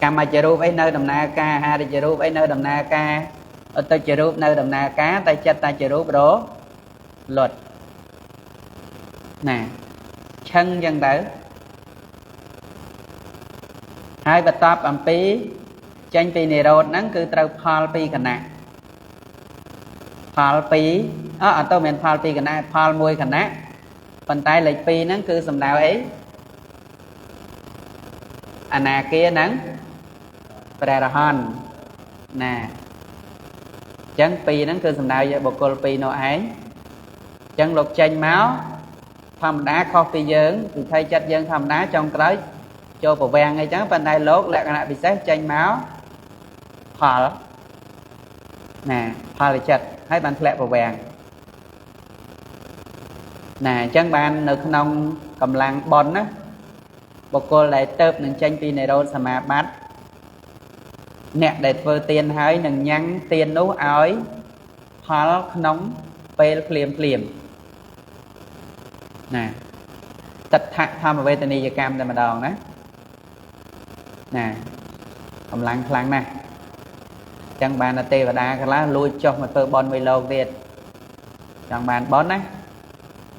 [SPEAKER 1] កម្មជារូបអីនៅដំណើរការអាហារជារូបអីនៅដំណើរការអតិជារូបនៅដំណើរការតែចិត្តតាជារូបរលត់ណាឆឹងអញ្ចឹងទៅហើយបន្ទាប់អំពីចេញពីនិរោធហ្នឹងគឺត្រូវផលពីគណៈផលពីរអត់ទៅមានផលពីរគណៈផលមួយគណៈប៉ុន្តែលេខ2ហ្នឹងគឺសំដៅអីអនាគាហ្នឹងព្រះអរហន្តណាអញ្ចឹងពីរហ្នឹងគឺសំដៅយកបុគ្គលពីរនោះឯងអញ្ចឹងលោកចេញមកធម្មតាខុសពីយើងពិធីចិត្តយើងធម្មតាចុងក្រោយចូលប្រវាំងអីចឹងប៉ុន្តែលោកលក្ខណៈពិសេសចេញមកផលណាផលចិត្តហើយបានធ្លាក់ប្រវាំងណាអញ្ចឹងបាននៅក្នុងកម្លាំងបុណ្យណាបុគ្គលដែលទៅនឹងចេញពីនិរោធសមាបត្តិអ្នកដែលធ្វើទានហើយនឹងញ៉ាំងទាននោះឲ្យផលក្នុងពេលភ្លាមភ្លាមណាតថធម្មវេទនីយកម្មតែម្ដងណាណាកម្លាំងខ្លាំងណាស់ចឹងបានទេវតាខ្លះលួចចុះមកធ្វើបុណ្យមួយលោកទៀតចង់បានបុណ្យណា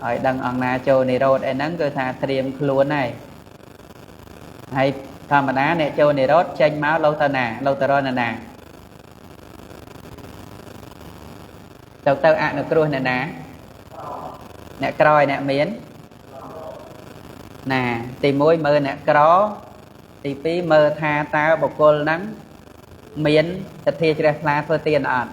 [SPEAKER 1] ឲ្យដឹងអង្គណាចូលនិរោធអីហ្នឹងគឺថាត្រៀមខ្លួនហើយហើយធម្មតាអ្នកចូលនិរោធចេញមកលោកទៅណាលោកទៅរកណាទៅទៅអនុគ្រោះអ្នកណាអ្នកក្រឲ្យអ្នកមានណាទី1មើលអ្នកក្រទី2មើលថាតើបុគ្គលហ្នឹងមានសទ្ធាជ្រះថ្លាធ្វើទានអត់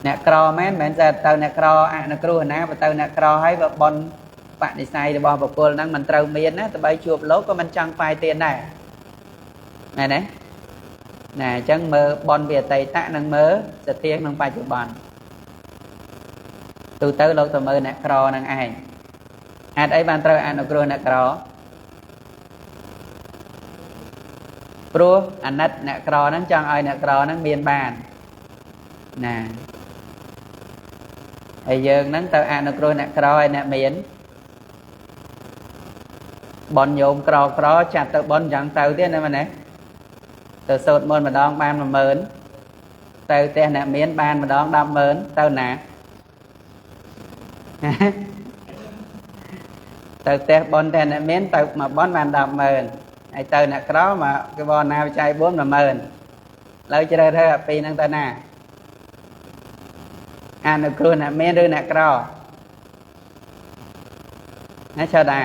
[SPEAKER 1] អ្នកក្រមែនមិនមែនទៅអ្នកក្រអនុគ្រោះណាបើទៅអ្នកក្រហើយបើបុណ្យបនិស័យរបស់បុគ្គលហ្នឹងមិនត្រូវមានណាដើម្បីជួបលោកក៏មិនចង់បាយទានដែរមែនទេណាអញ្ចឹងមើលបុណ្យពីអតីតនិងមើលសទ្ធាក្នុងបច្ចុប្បន្នទូទៅលោកទៅមើលអ្នកក្រហ្នឹងឯងហេតុអីបានត្រូវអនុគ្រោះអ្នកក្រព្រោះអាណិតអ្នកក្រហ្នឹងចង់ឲ្យអ្នកក្រហ្នឹងមានបានណាហើយយើងហ្នឹងទៅអនុគ្រោះអ្នកក្រឲ្យអ្នកមានបនញោមក្រក្រចាត់ទៅបនយ៉ាងទៅទៀតណាមែនទេទៅសូត្រមន្តម្ដងបាន10000ទៅផ្ទះអ្នកមានបានម្ដង100,000ទៅណាទៅផ្ទះបនតែអ្នកមានទៅមកបនបាន100,000ហើយទៅអ្នកក្រមកគេបណាវិច័យ4 10000ឡើយជ្រើសរើសអាពីរហ្នឹងទៅណាអនុគ្រោះអ្នកមានឬអ្នកក្រណាឆាដា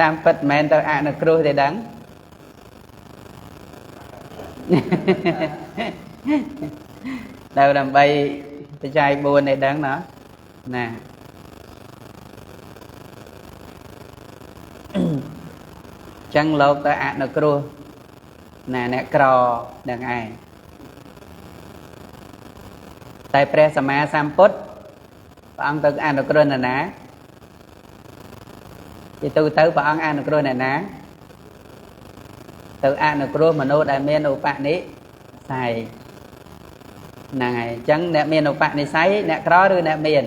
[SPEAKER 1] តាមពិតមិនមែនទៅអនុគ្រោះទេដឹងទៅដើម្បីបច្ច័យ4នេះដឹងណាណាចឹងលោកទៅអនុគ្រោះណាអ្នកក្រនឹងឯងតែព្រះសម្មាសម្ពុទ្ធព្រះអង្គទៅអនុគ្រោះនរណា ជាទូទៅព្រះអង្គអនុគ្រោះអ្នកណាទៅអនុគ្រោះមនុស្សដែលមានឧបនិស្ស័យហ្នឹងហើយអញ្ចឹងអ្នកមានឧបនិស្ស័យអ្នកក្រឬអ្នកមាន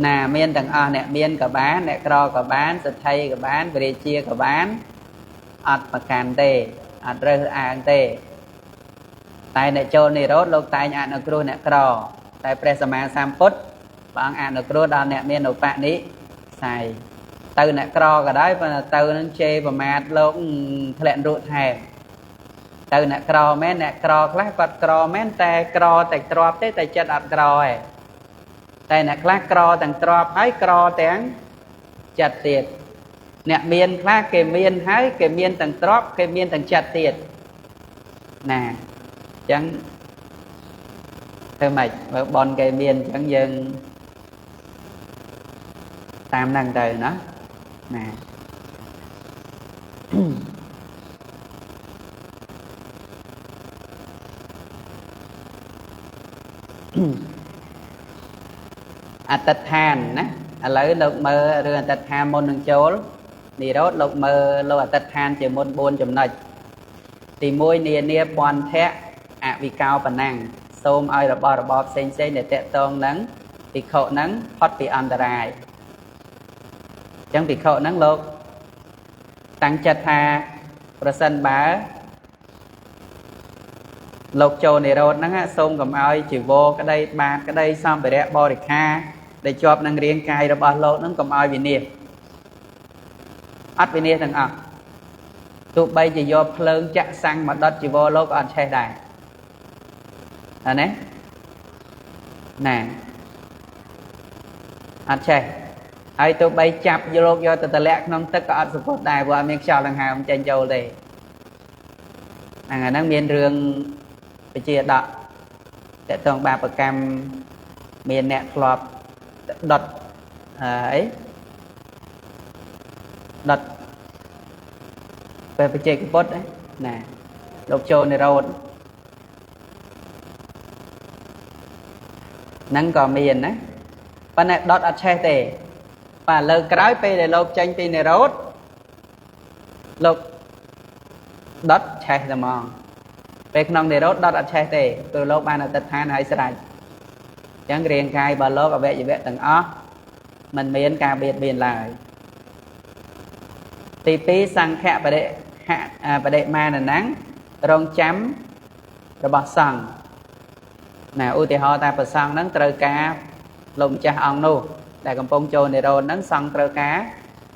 [SPEAKER 1] ណាមានទាំងអស់អ្នកមានក៏បានអ្នកក្រក៏បានសេដ្ឋីក៏បានវិរាជាក៏បានអត់ប្រកាន់ទេអត់រើសអើងទេតែអ្នកចូលនិរោធលោកតែងអនុគ្រោះអ្នកក្រតែព្រះសម្មាសម្ពុទ្ធព្រះអង្គអនុគ្រោះដល់អ្នកមានឧបនិស្ស័យទៅអ្នកក្រក៏ដោយប៉ុន្តែទៅនឹងជេរប្រមាថលោកធ្លាក់នរកថែមទៅអ្នកក្រមែនអ្នកក្រខ្លះគាត់ក្រមែនតែក្រតែទ្រព្យទេតែចិត្តអត់ក្រទេតែអ្នកខ្លះក្រទាំងទ្រព្យហើយក្រទាំងចិត្តទៀតអ្នកមានខ្លះគេមានហើយគេមានទាំងទ្រព្យគេមានទាំងចិត្តទៀតណាអញ្ចឹងធ្វើម៉េចបើបនគេមានអញ្ចឹងយើងតាមហ្នឹងទៅណាណាអត្តដ្ឋានណាឥឡូវលោកមើលរឿងអត្តដ្ឋានមុននឹងចូលនិរោធលោកមើលលោកអត្តដ្ឋានជាមុន4ចំណុចទី1នានាពន្ធៈអវិកោបណੰសូមឲ្យរបស់របរផ្សេងៗដែលតកតងនឹងភិក្ខុនឹងផុតពីអន្តរាយអញ្ចឹងភិក្ខុនឹងលោកតាំងចិត្តថាប្រសិនបើលោកចូលនិរោធហ្នឹងសូមកុំឲ្យជីវរក្តីបាតក្តីសម្ភារៈបរិខាដែលជាប់នឹងរាងកាយរបស់លោកហ្នឹងកុំឲ្យវិនាសអត់វិនាសទាំងអស់ទោះបីជាយកភ្លើងចាក់សាំងមកដុតជីវរលោកក៏អត់ឆេះដែរណាណាអត់ឆេះហើយទោះបីចាប់លោកយកទៅតម្លាក់ក្នុងទឹកក៏អត់សពុតដែរព្រោះអត់មានខ្យល់ដង្ហើមចេញចូលទេហ្នឹងមានរឿងពជាដកតកតងបាបកម្មមានអ្នកធ្លាប់ដុតអីដុតពេលបច្ចេកពុទ្ធណាលោកចូលនិរោធហ្នឹងក៏មានណាប៉ុន្តែដុតអត់ឆេះទេបាទលើក្រោយពេលដែលលោកចេញពីនិរោធលោកដុតឆេះតែហ្មងពេលក្នុងនិរោធដុតអត់ឆេះទេព្រោះលោកបានអធិដ្ឋានឲ្យស្រេចអញ្ចឹងរាងកាយរបស់លោកអវយវៈទាំងអស់មិនមានការបៀតបៀនឡើយទី2សង្ឃបរិហបដិមានហ្នឹងរងចាំរបស់សង្ឃណាឧទាហរណ៍ថាព្រះសង្ឃហ្នឹងត្រូវការលោកម្ចាស់អង្គនោះដែលកំពុងចូលនិរោធហ្នឹងសង្ឃត្រូវការ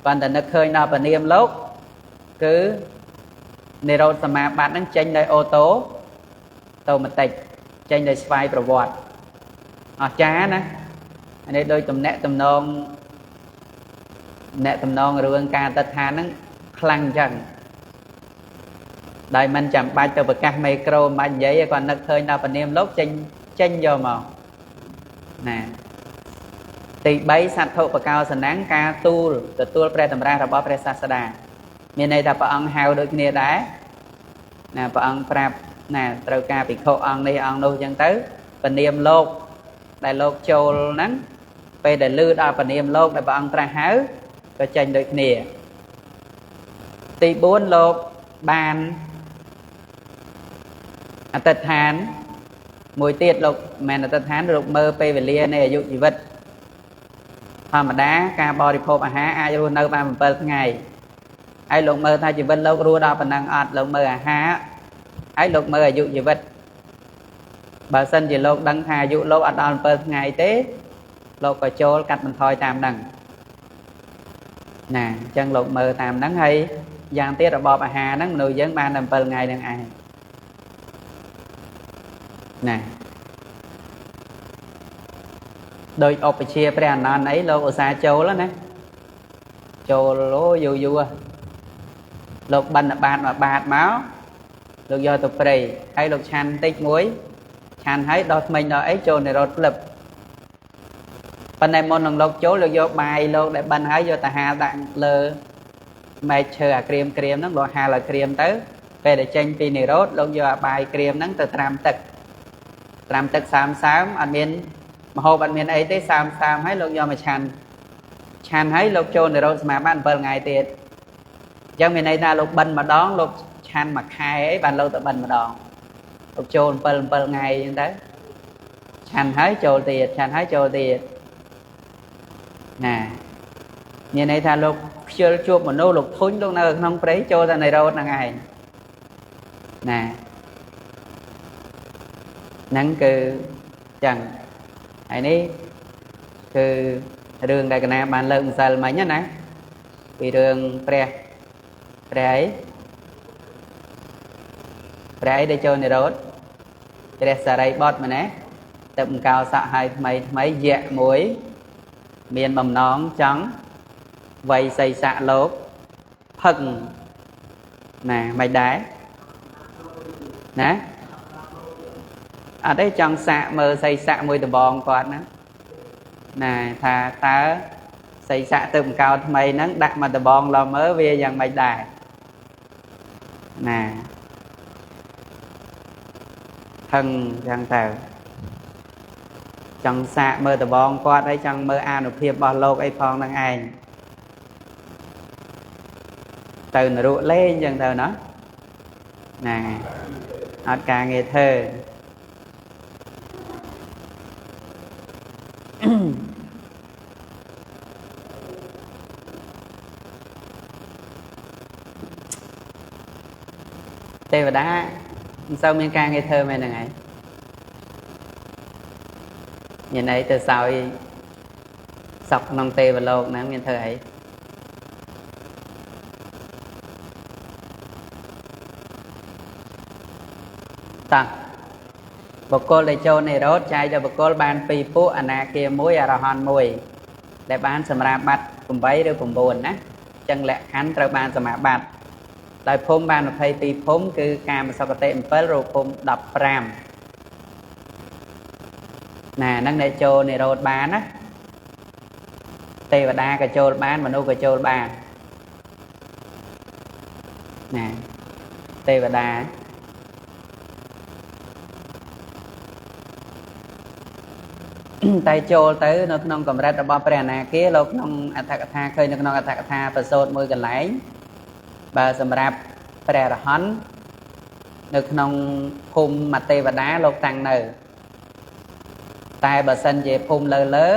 [SPEAKER 1] ប៉ុន្តែនឹកឃើញដល់ព្រះនាមលោកគឺនិរោធសមាបត្តិហ្នឹងចេញដោយអូតូម៉ាទិកចេញដោយស្វ័យប្រវត្តិអស្ចារ្យណាអានេះដូចតំណាក់តំណងអ្នកតំណងរឿងការអធិដ្ឋានហ្នឹងខ្លាំងអញ្ចឹងដោយមិនចាំបាច់ទៅប្រកាសមេក្រូមិនបាច់និយាយគាត់នឹកឃើញដល់ព្រះនាមលោកចេញយកមកណាទី3សត្ថុបកោសនំការទូលទទួលព្រះតម្រាស់របស់ព្រះសាស្តាមានន័យថាព្រះអង្គហៅដូចគ្នាដែរណាព្រះអង្គប្រាប់ណាត្រូវការភិក្ខុអង្គនេះអង្គនោះអញ្ចឹងទៅព្រះនាមលោកដែលលោកចូលហ្នឹងពេលដែលលឺដល់ព្រះនាមលោកដែលព្រះអង្គត្រាស់ហៅក៏ចេញដូចគ្នាទី4លោកបានអធិដ្ឋានមួយទៀតលោកមិនអធិដ្ឋានលោកមើលពេលវេលានៃអាយុជីវិតធម្មតាការបរិភោគអាហារអាចរស់នៅបាន7ថ្ងៃហើយលោកមើលថាជីវិតលោករស់ដល់ប៉ុណ្ណឹងអត់លោកមើលអាហារហើយលោកមើលអាយុជីវិតបើសិនជាលោកដឹងថាអាយុលោកអត់ដល់7ថ្ងៃទេលោកក៏ចូលកាត់បន្ថយតាមហ្នឹងណាអញ្ចឹងលោកមើលតាមហ្នឹងហើយយ៉ាងទៀតរបបអាហារហ្នឹងមនុស្សយើងបានតែ7ថ្ងៃហ្នឹងឯងណាដោយឧបជាព្រះអនន្តអីលោកឧស្សាហ៍ចូលណាចូលអូយូរយូរលោកបិណ្ឌបាតមួយបាតមកលោកយកទៅព្រៃហើយលោកឆាន់តិចមួយឆាន់ហើយដោះថ្មិញដល់អីចូលនិរោធផ្លឹបប៉ុន្តែមុននឹងលោកចូលលោកយកបាយលោកដែលបិណ្ឌហើយយកទៅហាលដាក់លើមែកឈើអាក្រៀមហ្នឹងលោកហាលឲ្យក្រៀមទៅពេលដែលចេញពីនិរោធលោកយកអាបាយក្រៀមហ្នឹងទៅត្រាំទឹកសើមអត់មានម្ហូបអត់មានអីទេសើមហើយលោកយកមកឆាន់ ឆាន់ហើយលោកចូលនិរោធសមាបត្តិ7ថ្ងៃទៀតអញ្ចឹងមានន័យថាលោកបិណ្ឌម្ដងលោកឆាន់មួយខែអីបានលោកទៅបិណ្ឌម្ដងលោកចូល7ថ្ងៃអញ្ចឹងទៅឆាន់ហើយចូលទៀតឆាន់ហើយចូលទៀតណាមានន័យថាលោកខ្ជិលជួបមនុស្សលោកធុញលោកនៅក្នុងព្រៃចូលតែនិរោធហ្នឹងឯងណាហ្នឹងគឺចឹងហើយនេះគឺរឿងដែលកណាបានលើកម្សិលមិញណាពីរឿងព្រះព្រះអីព្រះអីដែលចូលនិរោធព្រះសារីបុត្រមែនទេទៅបង្កោសក់ឲ្យថ្មីថ្មីយៈមួយមានបំណងចង់វៃសីស័កលោកផឹកណាមិនដែរណាអត់ទេចង់សាកមើលសីស័កមួយដបងគាត់ណាណាថាតើសីស័កទៅបង្កោថ្មីហ្នឹងដាក់មកដបងឡមើលវាយ៉ាងម៉េចដែរណាថឹងយ៉ាងទៅចង់សាកមើលដបងគាត់ហើយចង់មើលអានុភាពរបស់លោកអីផងហ្នឹងឯងទៅនរកលេងចឹងទៅណាណាអត់ការងារធ្វើទេវតាមិនសូវមានការងារធ្វើមែនហ្នឹងឯងមានអីទៅសោយសក់ក្នុងទេវលោកហ្នឹងមានធ្វើអីតាបុគ្គលដែលចូលនិរោធចែកដល់បុគ្គលបានពីរពួកអនាគាមួយអរហន្តមួយដែលបានសម្រាប់បាត់8ឬ9ណាចឹងលក្ខខណ្ឌត្រូវបានសមាបត្តិដោយភូមិបាន22ភូមិគឺកាមសុគតិ7រូបភូមិ15ណាហ្នឹងអ្នកចូលនិរោធបានណាទេវតាក៏ចូលបានមនុស្សក៏ចូលបានណាទេវតាតែចូលទៅនៅក្នុងកម្រិតរបស់ព្រះអនាគាលោកក្នុងអត្ថកថាឃើញនៅក្នុងអត្ថកថាប្រសូតមួយកន្លែងបើសម្រាប់ព្រះអរហន្តនៅក្នុងភូមិទេវតាលោកតាំងនៅតែបើសិនជាភូមិលើលើ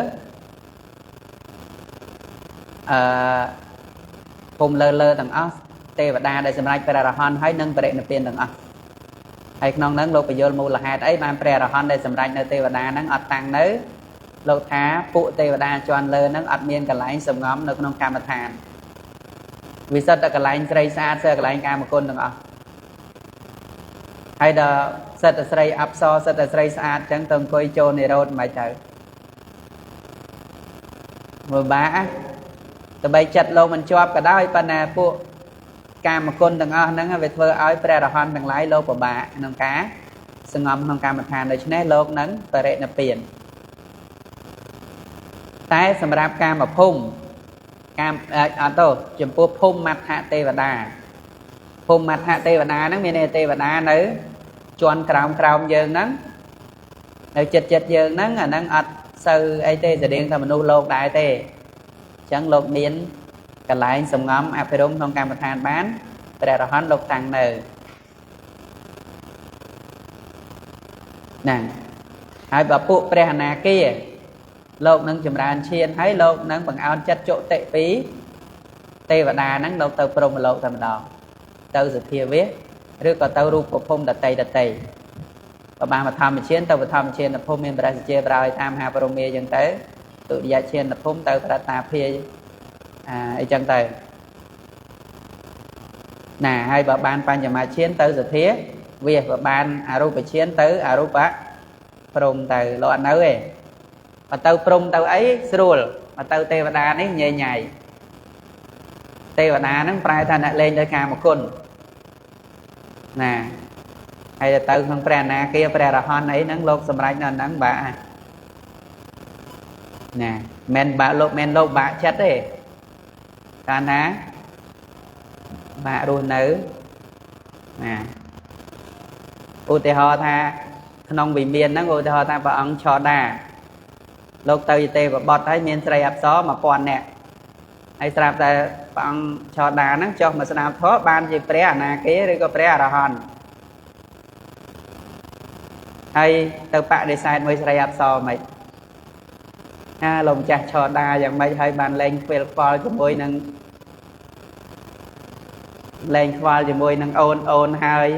[SPEAKER 1] ភូមិលើលើទាំងអស់ទេវតាដែលសម្រេចព្រះអរហន្តហើយនឹងបរិនិព្វានទាំងអស់ហើយក្នុងហ្នឹងលោកបញ្យល់មូលហេតុអីបានព្រះអរហន្តដែលសម្រេចនៅទេវតាហ្នឹងអត់តាំងនៅលោកថាពួកទេវតាជាន់លើហ្នឹងអត់មានកន្លែងសំងំនៅក្នុងកម្មដ្ឋានវិសិទ្ធតែកន្លែងស្រីស្អាតស្អាតកន្លែងកាមគុណទាំងអស់ហើយដល់សិទ្ធតែស្រីអប្សរសិទ្ធតែស្រីស្អាតអញ្ចឹងទៅអង្គុយចូលនិរោធមិនទៅមើលបាក់ទៅបីចិត្តលោកមិនជាប់ក៏ដោយប៉ុន្តែពួកកាមគុណទាំងអស់ហ្នឹងវាធ្វើឲ្យព្រះអរហន្តទាំងឡាយលោកពិបាកក្នុងការសងំក្នុងកម្មដ្ឋានដូច្នេះលោកនឹងបរិនិព្វានតែសម្រាប់កាមភូមិកាមអត់ទៅចំពោះភូមិមដ្ឋទេវតាភូមិមដ្ឋទេវតាហ្នឹងមានន័យទេវតានៅជាន់ក្រោមក្រោមយើងហ្នឹងនៅចិត្តចិត្តយើងហ្នឹងអាហ្នឹងអត់សូវអីទេស្តៀងថាមនុស្សលោកដែរទេអញ្ចឹងលោកមានកន្លែងសំងំអភិរមក្នុងកម្មដ្ឋានបានព្រះអរហន្តលោកតាំងនៅហ្នឹងហើយបើពួកព្រះអនាគាលោកនឹងចម្រើនឈានហើយលោកនឹងបង្អោនចិត្តជតិពីទេវតាហ្នឹងលោកទៅព្រហ្មលោកតែម្ដងទៅសទ្ធាវៈឬក៏ទៅរូបភូមិដតីដតីបើបានបឋមឈានទៅបឋមឈានភូមិមានព្រះសជាប្រោយតាមមហាព្រហ្មាអញ្ចឹងទៅទុតិយឈានភូមិទៅប្រតាភាអីចឹងទៅណាហើយបើបានបញ្ចមឈានទៅសទ្ធាវៈបើបានអរូបឈានទៅអរូបព្រហ្មទៅលោកអត់នៅទេបើទៅព្រហ្មទៅអីស្រួលបើទៅទេវតានេះញ៉ៃញ៉ៃទេវតាហ្នឹងប្រែថាអ្នកលេងដោយកាមគុណណាហើយទៅក្នុងព្រះអនាគាព្រះអរហន្តអីហ្នឹងលោកសម្រេចនៅហ្នឹងបាក់ណាមិនបាក់លោកមិនលោកបាក់ចិត្តទេកាលណាបាក់រស់នៅណាឧទាហរណ៍ថាក្នុងវិមានហ្នឹងឧទាហរណ៍ថាព្រះអង្គឆដាលោកទៅទេវបុត្រហើយមានស្រីអប្សរ1000នាក់ ហើយស្រាប់តែព្រះអង្គឆដាហ្នឹងចុះមកស្ដាប់ធម៌បានជាព្រះអនាគាឬក៏ព្រះអរហន្តហើយទៅបដិសេធមួយស្រីអប្សរមិនណាលោកម្ចាស់ឆដាយ៉ាងម៉េចហើយបានលែងខ្វៀលខ្វល់ជាមួយនឹងលែងខ្វល់ជាមួយនឹងអូនអូនហើយ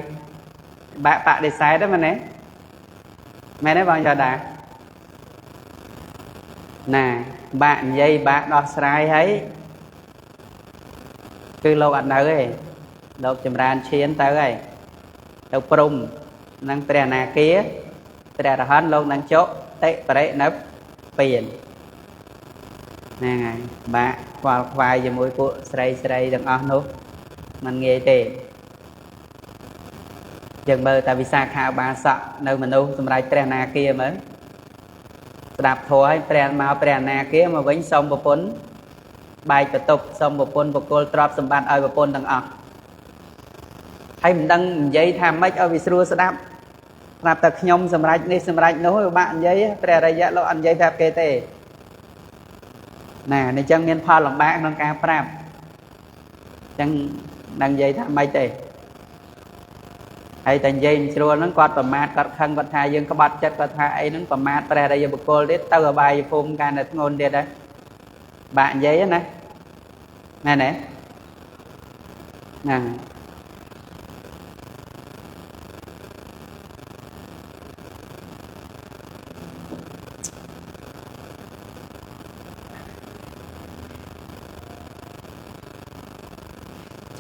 [SPEAKER 1] បាក់បដិសេធហ្នឹងមែនទេមែនទេបងឆដាណាបាក់និយាយបាក់ដោះស្រាយហើយគឺលោកអត់នៅទេលោកចម្រើនឈានទៅហើយទៅព្រំនឹងព្រះអនាគាព្រះអរហន្តលោកនឹងចុតិបរិនិព្វានហ្នឹងហើយបាក់ខ្វល់ខ្វាយជាមួយពួកស្រីស្រីទាំងអស់នោះมันងាយទេយើងមើលតាវិសាខាបាសកនៅមនុស្សសម្រាប់ព្រះអនាគាមើលស្ដាប់ធម៌ឲ្យព្រះមកព្រះអនាគាមកវិញសុំប្រពន្ធបែកបន្ទប់សុំប្រពន្ធបកគលទ្រព្យសម្បត្តិឲ្យប្រពន្ធទាំងអស់ហើយមិនដឹងនិយាយថាម៉េចឲ្យវាស្រួលស្ដាប់ស្រាប់តែខ្ញុំសម្រេចនេះសម្រេចនោះវាបាក់និយាយព្រះអរិយៈលោកអត់និយាយប្រាប់គេទេណាអញ្ចឹងមានផលលំបាកក្នុងការប្រាប់អញ្ចឹងនឹងនិយាយថាម៉េចទេហើយតែនិយាយមិនស្រួលហ្នឹងគាត់ប្រមាថគាត់ខឹងគាត់ថាយើងក្បត់ចិត្តគាត់ថាអីហ្នឹងប្រមាថព្រះអរិយបុគ្គលទៀតទៅអបាយភូមិកាន់តែធ្ងន់ទៀតដែរបាក់និយាយណាមែនទេណា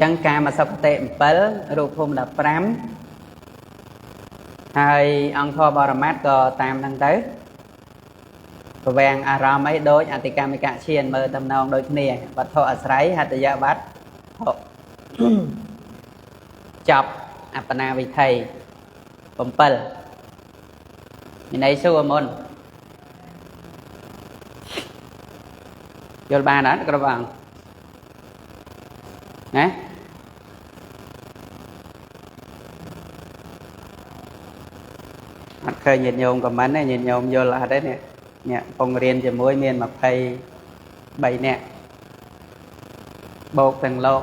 [SPEAKER 1] ចឹងកាមសុគតិ7រូបភូមិ15ហើយអង្គធម៌បរមត្តក៏តាមហ្នឹងទៅប្រវាំងអារម្មណ៍អីដូចអតិកម្មិកឈានមើលតំណងដូចគ្នាវត្ថុអាស្រ័យហត្តយវត្ថុចប់អបណាវិធ័យ7មានអីសួរមុនយល់បានអត់គ្រប់អង្គណាអត់ឃើញញាតិញោមខមមិនទេញាតិញោមយល់អត់ទេនេះអ្នកកំពុងរៀនជាមួយមាន23នាក់បូកទាំងលោក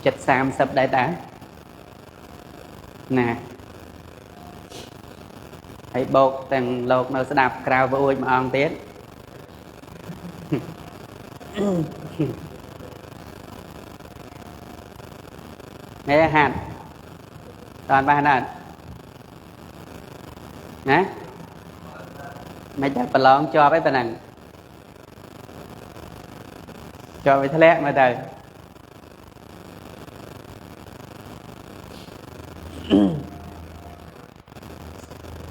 [SPEAKER 1] ចិត្ត30ដែរតាណាហើយបូកទាំងលោកនៅស្ដាប់ក្រៅប្អួយមួយអង្គទៀតនេះហាត់តាន់បានអត់ណាមិនតែប្រឡងជាប់អីប៉ុណ្ណឹងជាប់វាធ្លាក់មើលទៅ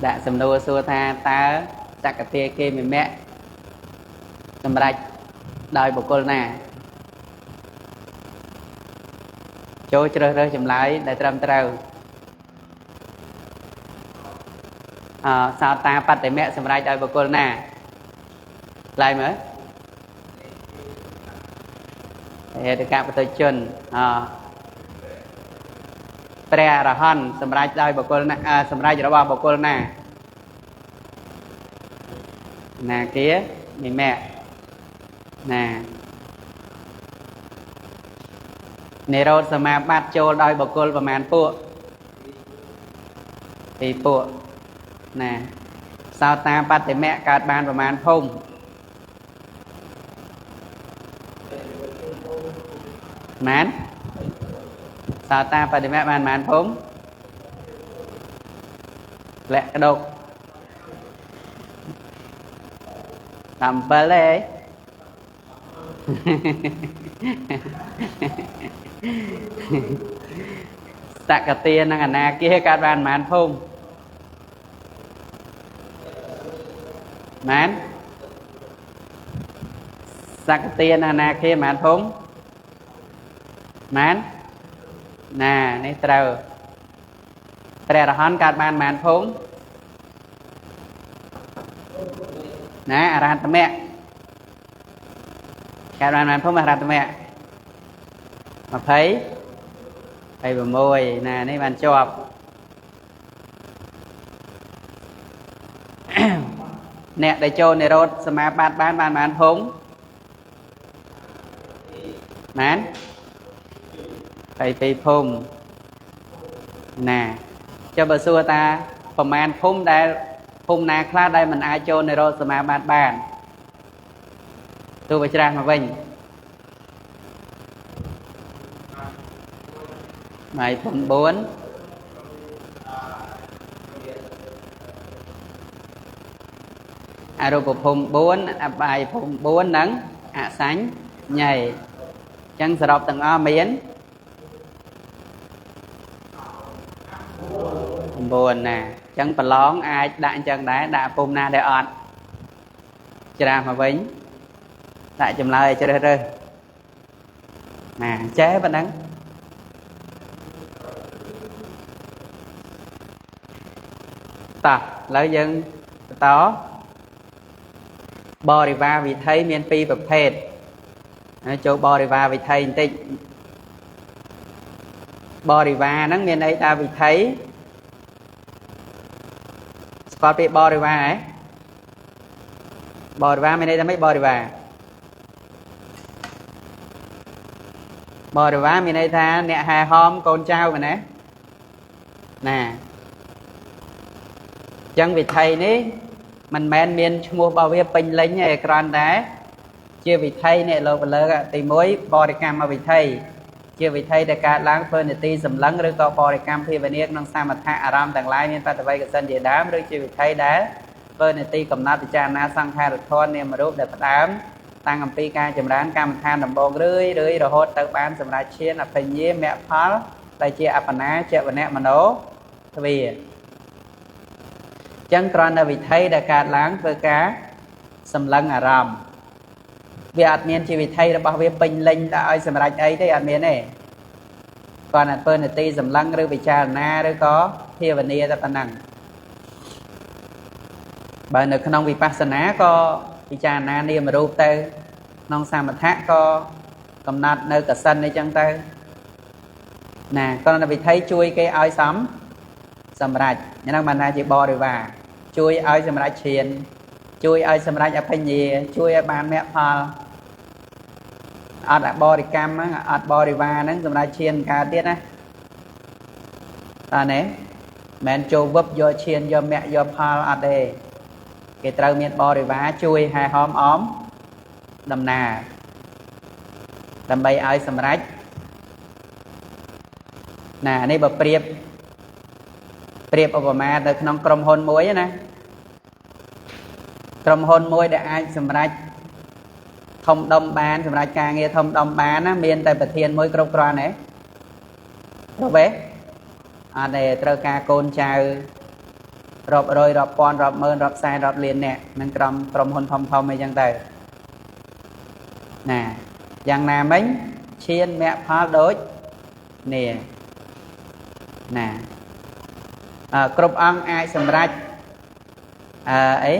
[SPEAKER 1] ដាក់សំណួរសួរថាតើសកតាគេមិមៈសម្រេចដោយបុគ្គលណាចូលជ្រើសរើសចម្លើយដែលត្រឹមត្រូវអសោតាបតិមៈសម្រេចដោយបុគ្គលណាឆ្លើយមើលហេតុកបតុជនអព្រះអរហន្តសម្រេចដោយបុគ្គលណាសម្រេចរបស់បុគ្គលណាណាគាមិមៈណានិរោធសមាបត្តិចូលដោយបុគ្គលប្រមាណពួកពីរពួកណាសោតាបតិមៈកើតបានប្រមាណភូមិម៉ានសោតាបតិមៈបានប្រមាណភូមិលាក់ក្តុក17ទេសកតានិងអនាគាកើតបានប្រមាណភូមិម៉ានសកតានិងអនាគាប្រមាណភូមិម៉ានណានេះត្រូវព្រះអរហន្តកើតបានប្រមាណភូមិណាអរហន្តមគ្គកើតបានប្រមាណភូមិអរហន្តមគ្គ26ណានេះបានជាប់អ្នកដែលចូលនិរោធសមាបត្តិបានបានភូមិ ណា22ភូមិណាចុះបើសួរថាប្រមាណភូមិដែលភូមិណាខ្លះដែលមិនអាចចូលនិរោធសមាបត្តិបានទោះបើច្រាស់មកវិញបាយភូមិ4អរូបភូមិ4អបាយភូមិ4និងអសញ្ញ័យអញ្ចឹងសរុបទាំងអស់មាន9ណាអញ្ចឹងប្រឡងអាចដាក់អញ្ចឹងដែរដាក់ភូមិណាដែលអត់ច្រាស់មកវិញដាក់ចម្លើយឲ្យជ្រើសរើសណាចេះប៉ុណ្ណឹងតោះឥឡូវយើងបន្តបរិវារវិថីមានពីរប្រភេទចូលបរិវារវិថីបន្តិចបរិវារហ្នឹងមានន័យថាវិថីស្គាល់ពាក្យបរិវារហ៎បរិវារមានន័យថាម៉េចបរិវារបរិវារមានន័យថាអ្នកហែហោមកូនចៅមែនទេណាអញ្ចឹងវិថីនេះមិនមែនមានឈ្មោះរបស់វាពេញលេញទេគ្រាន់តែជាវិថីនេះលោកលើកទី1បរិកម្មវិថីជាវិថីដែលកើតឡើងធ្វើនីតិសម្លឹងឬក៏បរិកម្មភាវនាក្នុងសមថៈអារម្មណ៍ទាំងឡាយមានបតវ័យកសិនជាដើមឬជាវិថីដែលធ្វើនីតិកំណត់ពិចារណាសង្ខារធម៌នាមរូបដែលផ្ដើមតាំងអំពីការចម្រើនកម្មដ្ឋានដំបូងរឿយរឿយរហូតទៅបានសម្រេចឈានអភិញ្ញាមគ្គផលដែលជាអបណាចវនៈមโนទ្វាចឹងគ្រាន់តែវិថីដែលកើតឡើងធ្វើការសម្លឹងអារម្មណ៍វាអត់មានជាវិថីរបស់វាពេញលេញដល់ឲ្យសម្រេចអីទេអត់មានទេគ្រាន់តែធ្វើនីតិសម្លឹងឬពិចារណាឬក៏ភាវនាតែប៉ុណ្ណឹងបើនៅក្នុងវិបស្សនាក៏ពិចារណានាមរូបទៅក្នុងសមថៈក៏កំណត់នៅកសិនអីចឹងទៅណាគ្រាន់តែវិថីជួយគេឲ្យសម្រេចហ្នឹងបានថាជាបរិវារជួយឲ្យសម្រេចឈានជួយឲ្យសម្រេចអភិញ្ញាជួយឲ្យបានមគ្គផលអត់បរិកម្មហ្នឹងអត់បរិវារហ្នឹងសម្រេចឈានកើតទៀតណាតើនេះមិនចូលវឹបយកឈានយកមគ្គយកផលអត់ទេគេត្រូវមានបរិវារជួយហែហោមអមដំណើរដើម្បីឲ្យសម្រេចណានេះបើប្រៀបឧបមាទៅក្នុងក្រុមហ៊ុនមួយណាក្រុមហ៊ុនមួយដែលអាចសម្រេចធំដុំបានសម្រេចការងារធំដុំបានណាមានតែប្រធានមួយគ្រប់គ្រាន់ទេគ្រប់ទេអត់ទេត្រូវការកូនចៅរាប់រយរាប់ពាន់រាប់ម៉ឺនរាប់សែនរាប់លានអ្នកនឹងក្រុមហ៊ុនធំធំអីចឹងទៅណាយ៉ាងណាមិញឈានមគ្គផលដូចនេះណាគ្រប់អង្គអាចសម្រេចអី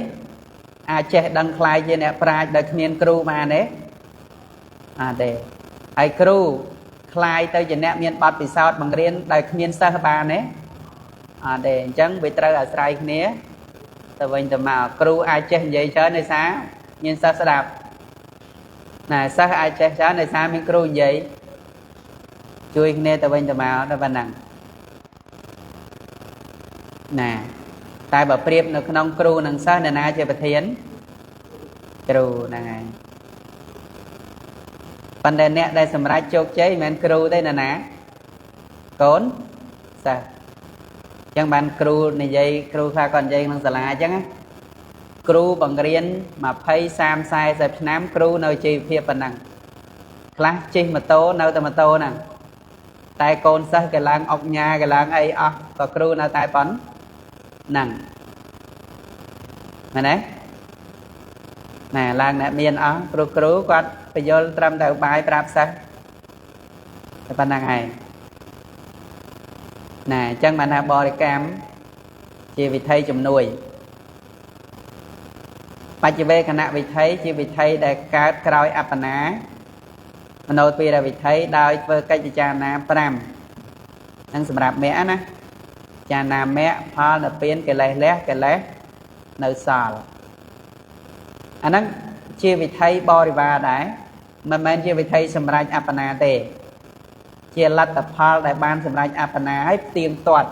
[SPEAKER 1] អាចចេះដឹងខ្លាយជាអ្នកប្រាជ្ញដោយគ្មានគ្រូបានទេអត់ទេហើយគ្រូខ្លាយទៅជាអ្នកមានបទពិសោធន៍បង្រៀនដោយគ្មានសិស្សបានទេអត់ទេអញ្ចឹងវាត្រូវអាស្រ័យគ្នាទៅវិញទៅមកគ្រូអាចចេះនិយាយច្រើនដោយសារមានសិស្សស្ដាប់ណាសិស្សអាចចេះច្រើនដោយសារមានគ្រូនិយាយជួយគ្នាទៅវិញទៅមកដល់ប៉ុណ្ណឹងណាតែបើប្រៀបនៅក្នុងគ្រូនិងសិស្សនរណាជាប្រធានគ្រូហ្នឹងហើយប៉ុន្តែអ្នកដែលសម្រេចជោគជ័យមិនមែនគ្រូទេនរណាកូនសិស្សអញ្ចឹងបានគ្រូនិយាយគ្រូខ្លះក៏និយាយក្នុងសាលាអញ្ចឹងណាគ្រូបង្រៀន20 30 40ឆ្នាំគ្រូនៅជីវភាពប៉ុណ្ណឹងខ្លះជិះម៉ូតូនៅតែម៉ូតូហ្នឹងតែកូនសិស្សគេឡើងអុកញ៉ាគេឡើងអីអស់ក៏គ្រូនៅតែប៉ុណ្ណឹងមែនទេណាឡើងអ្នកមានអស់គ្រូគាត់បញ្យល់ត្រឹមតែឧបាយប្រាប់សិស្សតែប៉ុណ្ណឹងឯងណាអញ្ចឹងបានថាបរិកម្មជាវិថីជំនួយបច្ចវេខណៈវិថីជាវិថីដែលកើតក្រោយអបណាមโนទ្វីរវិថីដោយធ្វើកិច្ចពិចារណា5នឹងសម្រាប់មគ្គណាចារណាមគ្គផលនិព្វានកិលេសលះកិលេសនៅសល់អាហ្នឹងជាវិថីបរិវារដែរ មិនមែនជាវិធីសម្រេចអបណាទេជាលទ្ធផលដែលបានសម្រេចអបណាហើយផ្ទៀងផ្ទាត់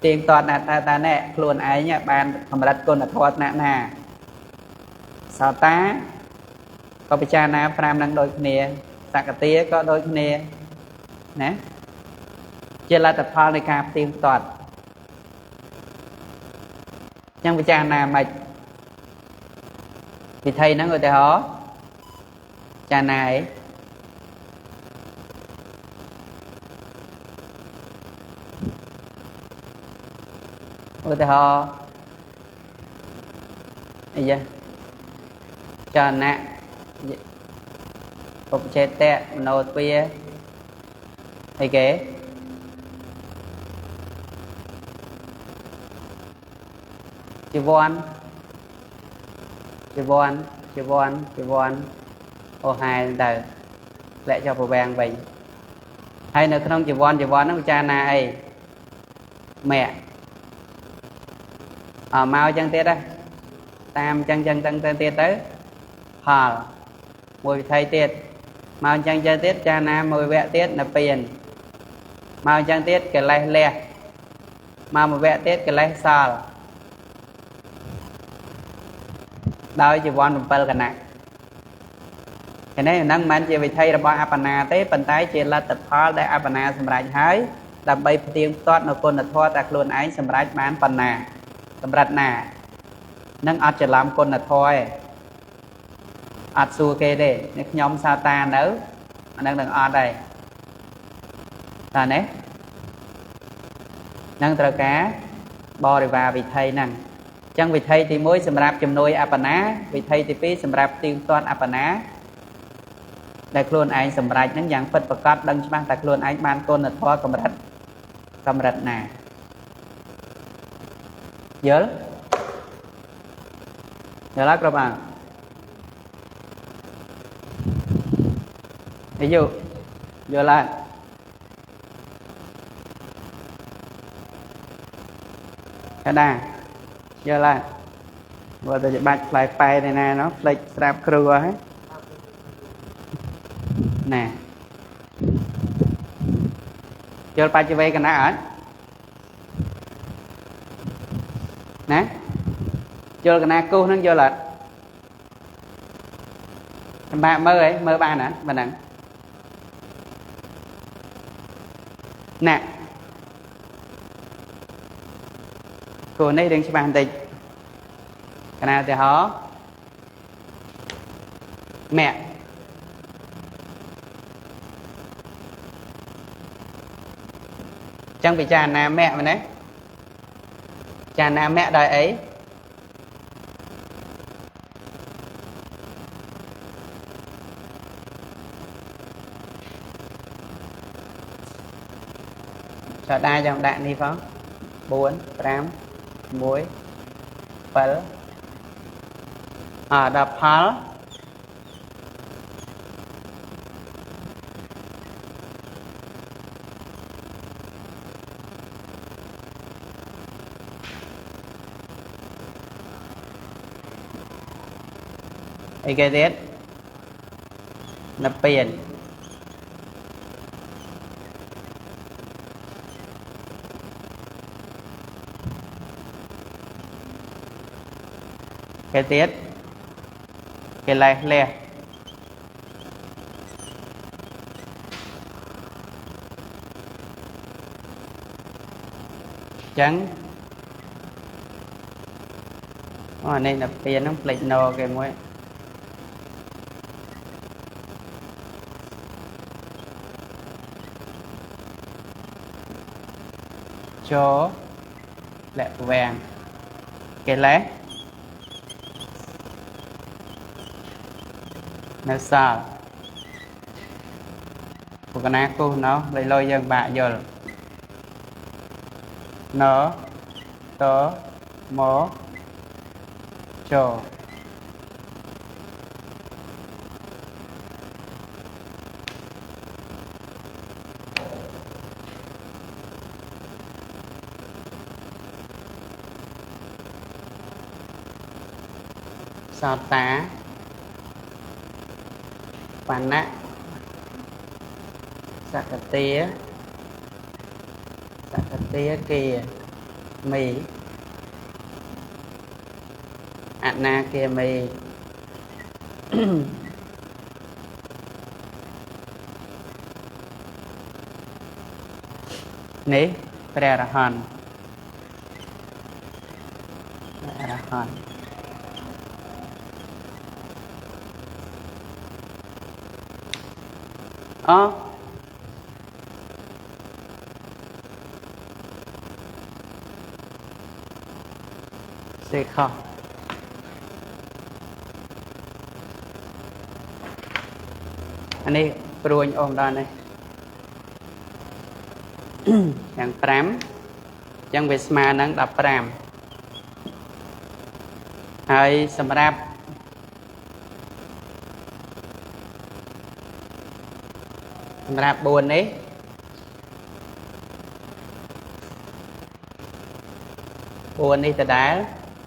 [SPEAKER 1] ទៀងទាត់ណាថាតាណែខ្លួនឯងបានកម្រិតគុណធម៌ថ្នាក់ណាសោតាក៏ពិចារណា5នឹងដូចគ្នាសកតាក៏ដូចគ្នាណាជាលទ្ធផលនៃការផ្ទៀងផ្ទាត់ចឹងពិចារណាមិនវិធីហ្នឹងឧទាហរណ៍ចាណាអីឧទាហរណ៍អីយ៉ាចាណៈឧបចេតៈមโนទ្វាអីគេជីវ័នជីវ័នជីវ័នជីវ័នអូហែទៅធ្លាក់ចុះប្រវាំងវិញហើយនៅក្នុងជីវ័នជីវ័នហ្នឹងពិចារណាអីមគ្គអមកចឹងទៀតណាតាមចឹងចឹងចឹងទៅទៀតទៅផលមួយវិធីទៀតមកចឹងចឹងទៀតចាណាមួយវគ្គទៀតនិព្វានមកចឹងទៀតកិលេសលះមកមួយវគ្គទៀតកិលេសសល់ដោយជីវ័ន7គណៈឯនេះហ្នឹងមិនមែនជាវិធីរបស់អបណាទេប៉ុន្តែជាលទ្ធផលដែលអបណាសម្រេចហើយដើម្បីផ្ទៀងផ្ទាត់នៅគុណធម៌តែខ្លួនឯងសម្រេចបានប៉ុណ្ណាកម្រិតណានឹងអត់ច្រឡំគុណធម៌ទេអត់សួរគេទេនេះខ្ញុំសាតានៅអានឹងនឹងអត់ដែរតានេះនឹងត្រូវការបរិវារវិធីហ្នឹងអញ្ចឹងវិធីទី1សម្រាប់ជំនួយអបណាវិធីទី2សម្រាប់ផ្ទៀងផ្ទាត់អបណាដែលខ្លួនឯងសម្រេចហ្នឹងយ៉ាងពិតប្រាកដដឹងច្បាស់តែខ្លួនឯងបានគុណធម៌កម្រិតកម្រិតណាយល់យល់ហើយគ្រប់អើអាយុយល់ហើយកដាយល់ហើយបើតែច្បាច់ផ្លែប៉ែឯណាណោះផ្លេចស្រាប់គ្រូអស់ហើយណែយល់បច្ចវេកណៈអត់ណាយល់កណាគូសហ្នឹងយល់អត់សម្បាក់មើលហីមើលបានអត់មិនហ្នឹងណាគូនេះរឿងច្បាស់បន្តិចកណាឧទាហរណ៍មគ្គចឹងពិចារណាមគ្គមែនទេចាណាមគ្គដោយអីចោដាចាំដាក់នេះផង4 5 6 7អដល់ផលអីគេទៀតនិព្វានគេទៀតកិលេសលះចឹងអូនេះនិព្វានហ្នឹងផ្លេចណគេមួយចលៈវាំងកិលេសនៅសល់ពុកណាគូសណោះលុយលុយយើងបាក់យល់ណតមកចសោតា បណ្ណៈសកតាសកតាគាមីអនាគាមីនេះព្រះអរហន្តព្រះអរហន្តអសេខអានេះព្រួញអូនដល់នេះយ៉ាង5ចឹងវាស្មើនឹង15ហើយសម្រាប់4នេះ4នេះដដែល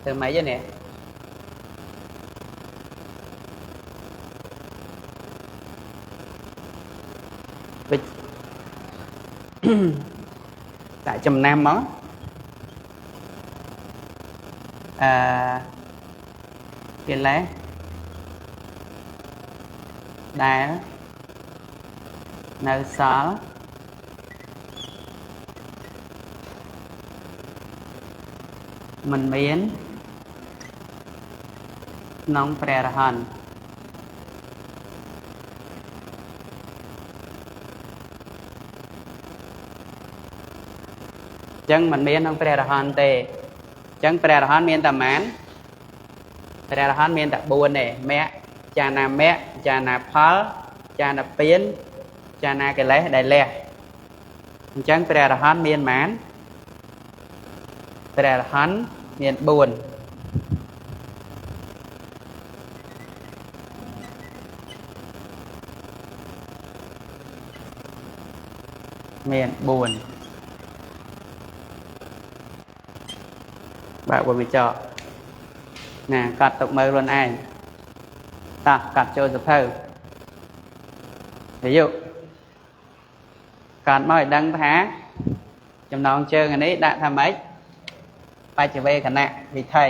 [SPEAKER 1] ធ្វើម៉េចនេះវិដាក់ចំណាំមកអឺកិលេសដែលនៅសល់មិនមានក្នុងព្រះអរហន្តចឹងមិនមានក្នុងព្រះអរហន្តទេចឹងព្រះអរហន្តមានតែប៉ុន្មានព្រះអរហន្តមានតែ4ទេមគ្គចានាមគ្គចានាផលចានាពៀនចានាកិលេសដែលលះអញ្ចឹងព្រះអរហន្តមានប៉ុន្មានព្រះអរហន្តមាន4មាន4បើកវិចរណាកាត់ទុកមើលខ្លួនឯងតោះកាត់ចូលសភៅអាយុកាត់មកឲ្យដឹងថាចំណងជើងអានេះដាក់ថាម៉េចបច្ចវេខណៈវិថី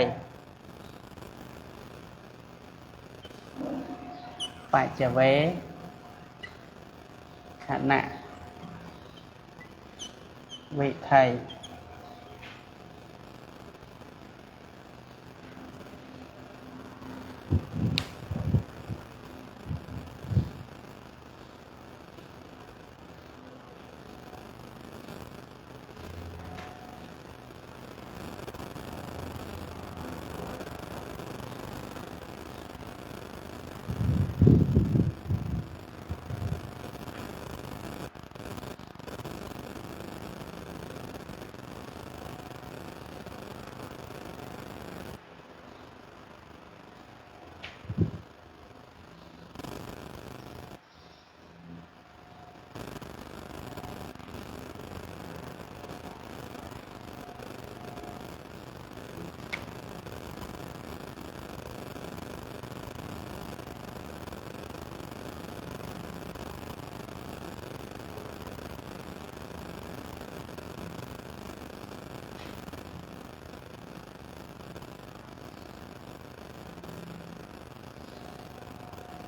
[SPEAKER 1] បច្ចវេខណៈវិថី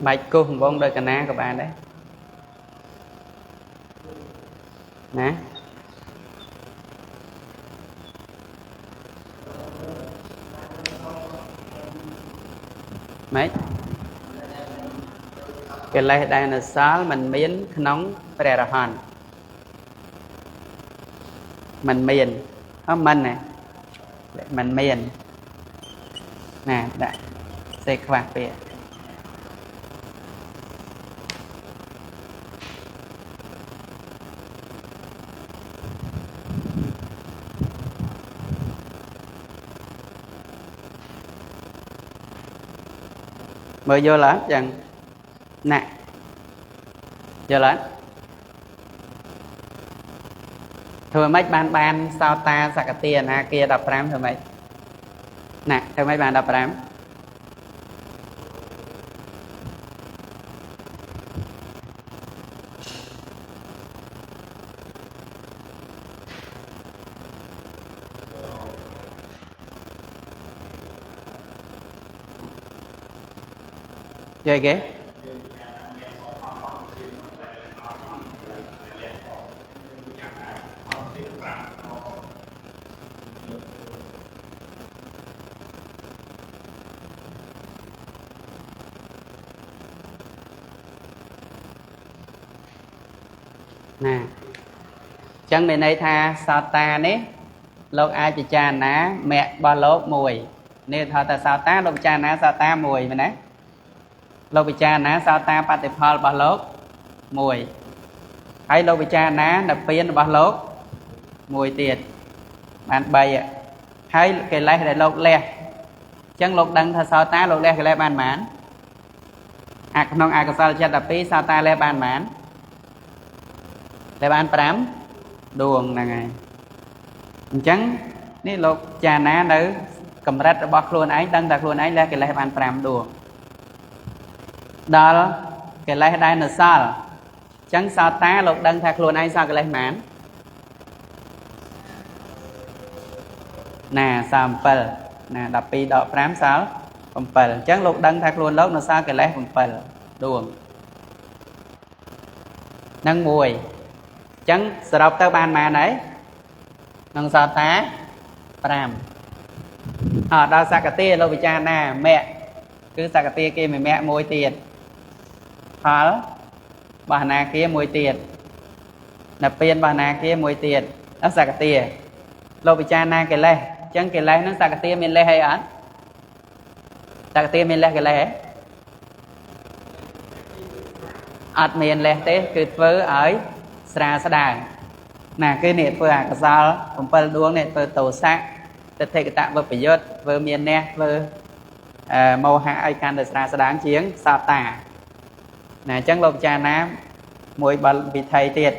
[SPEAKER 1] បាច់គោះកំបងដោយកណាក៏បានដែរណាម៉េចកិលេសដែលនៅសល់មិនមានក្នុងព្រះអរហន្តមិនមានអត់មិនណាមិនមានណាដាក់សេខ្វះពាក្យមើលយល់អត់ចឹងណាយល់អត់ធ្វើម៉េចបានសោតាសកតិអនាគា15ធ្វើម៉េចណាធ្វើម៉េចបាន15 យល់គេណាចឹងមានន័យថាសោតានេះលោកអាចពិចារណាមគ្គរបស់លោកមួយនេះថាតែសោតាលោកពិចារណាសោតាមួយមែនទេលោកពិចារណាសោតាបតិផលរបស់លោកមួយហើយលោកពិចារណានិព្វានរបស់លោកមួយទៀតបាន3ហើយកិលេសដែលលោកលះអញ្ចឹងលោកដឹងថាសោតាលោកលះកិលេសបានប៉ុន្មានអាក្នុងអកុសលចិត្ត12សោតាលះបានប៉ុន្មានលះបាន5ដួងហ្នឹងហើយអញ្ចឹងនេះលោកចារណានៅកម្រិតរបស់ខ្លួនឯងដឹងតែខ្លួនឯងលះកិលេសបាន5ដួងដល់កិលេសដែលនៅសល់អញ្ចឹងសោតាលោកដឹងថាខ្លួនឯងសល់កិលេសប៉ុន្មានណា37ណា12ដក5សល់7អញ្ចឹងលោកដឹងថាខ្លួនលោកនៅសល់កិលេស7ដួងនឹងមួយអញ្ចឹងសរុបទៅបានប៉ុន្មានហើយក្នុងសោតា5អដល់សកតិលោកពិចារណាមគ្គគឺសកតិគេមួយមគ្គមួយទៀតផលបាណាគាមួយទៀតនិព្វានបាណាគាមួយទៀតអសកតិលោកពិចារណាកិលេសអញ្ចឹងកិលេសហ្នឹងសកតិមានលេសអីអត់សកតិមានលេសកិលេសហ៎អត់មានលេសទេគឺធ្វើឲ្យស្រាស្ដើងណាគឺនេះធ្វើអកុសល7ដួងនេះធ្វើទោសៈទិដ្ឋិកតវិបយុទ្ធធ្វើមានះធ្វើមោហៈឲ្យកាន់តែស្រាស្ដើងជាងសោតាណាអញ្ចឹងលោកពិចារណាមួយបលវិថីទៀត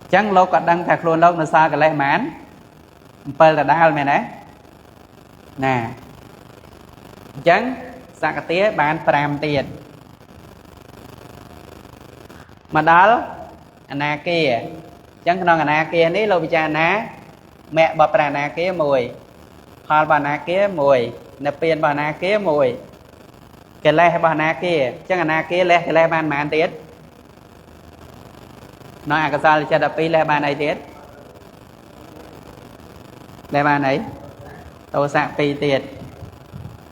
[SPEAKER 1] អញ្ចឹងលោកក៏ដឹងថាខ្លួនលោកនៅសល់កិលេសប៉ុន្មាន7ដដែលមែនទេណាអញ្ចឹងសកតិបាន5ទៀតមកដល់អនាគាអញ្ចឹងក្នុងអនាគានេះលោកពិចារណាមគ្គរបស់ព្រះអនាគាមួយផលរបស់អនាគាមួយនិព្វានរបស់អនាគាមួយកិលេសរបស់អនាគាអញ្ចឹងអនាគាលះកិលេសបានប៉ុន្មានទៀតនៅអកុសលចិត្ត12លះបានអីទៀតលះបានអីទោសៈ2ទៀត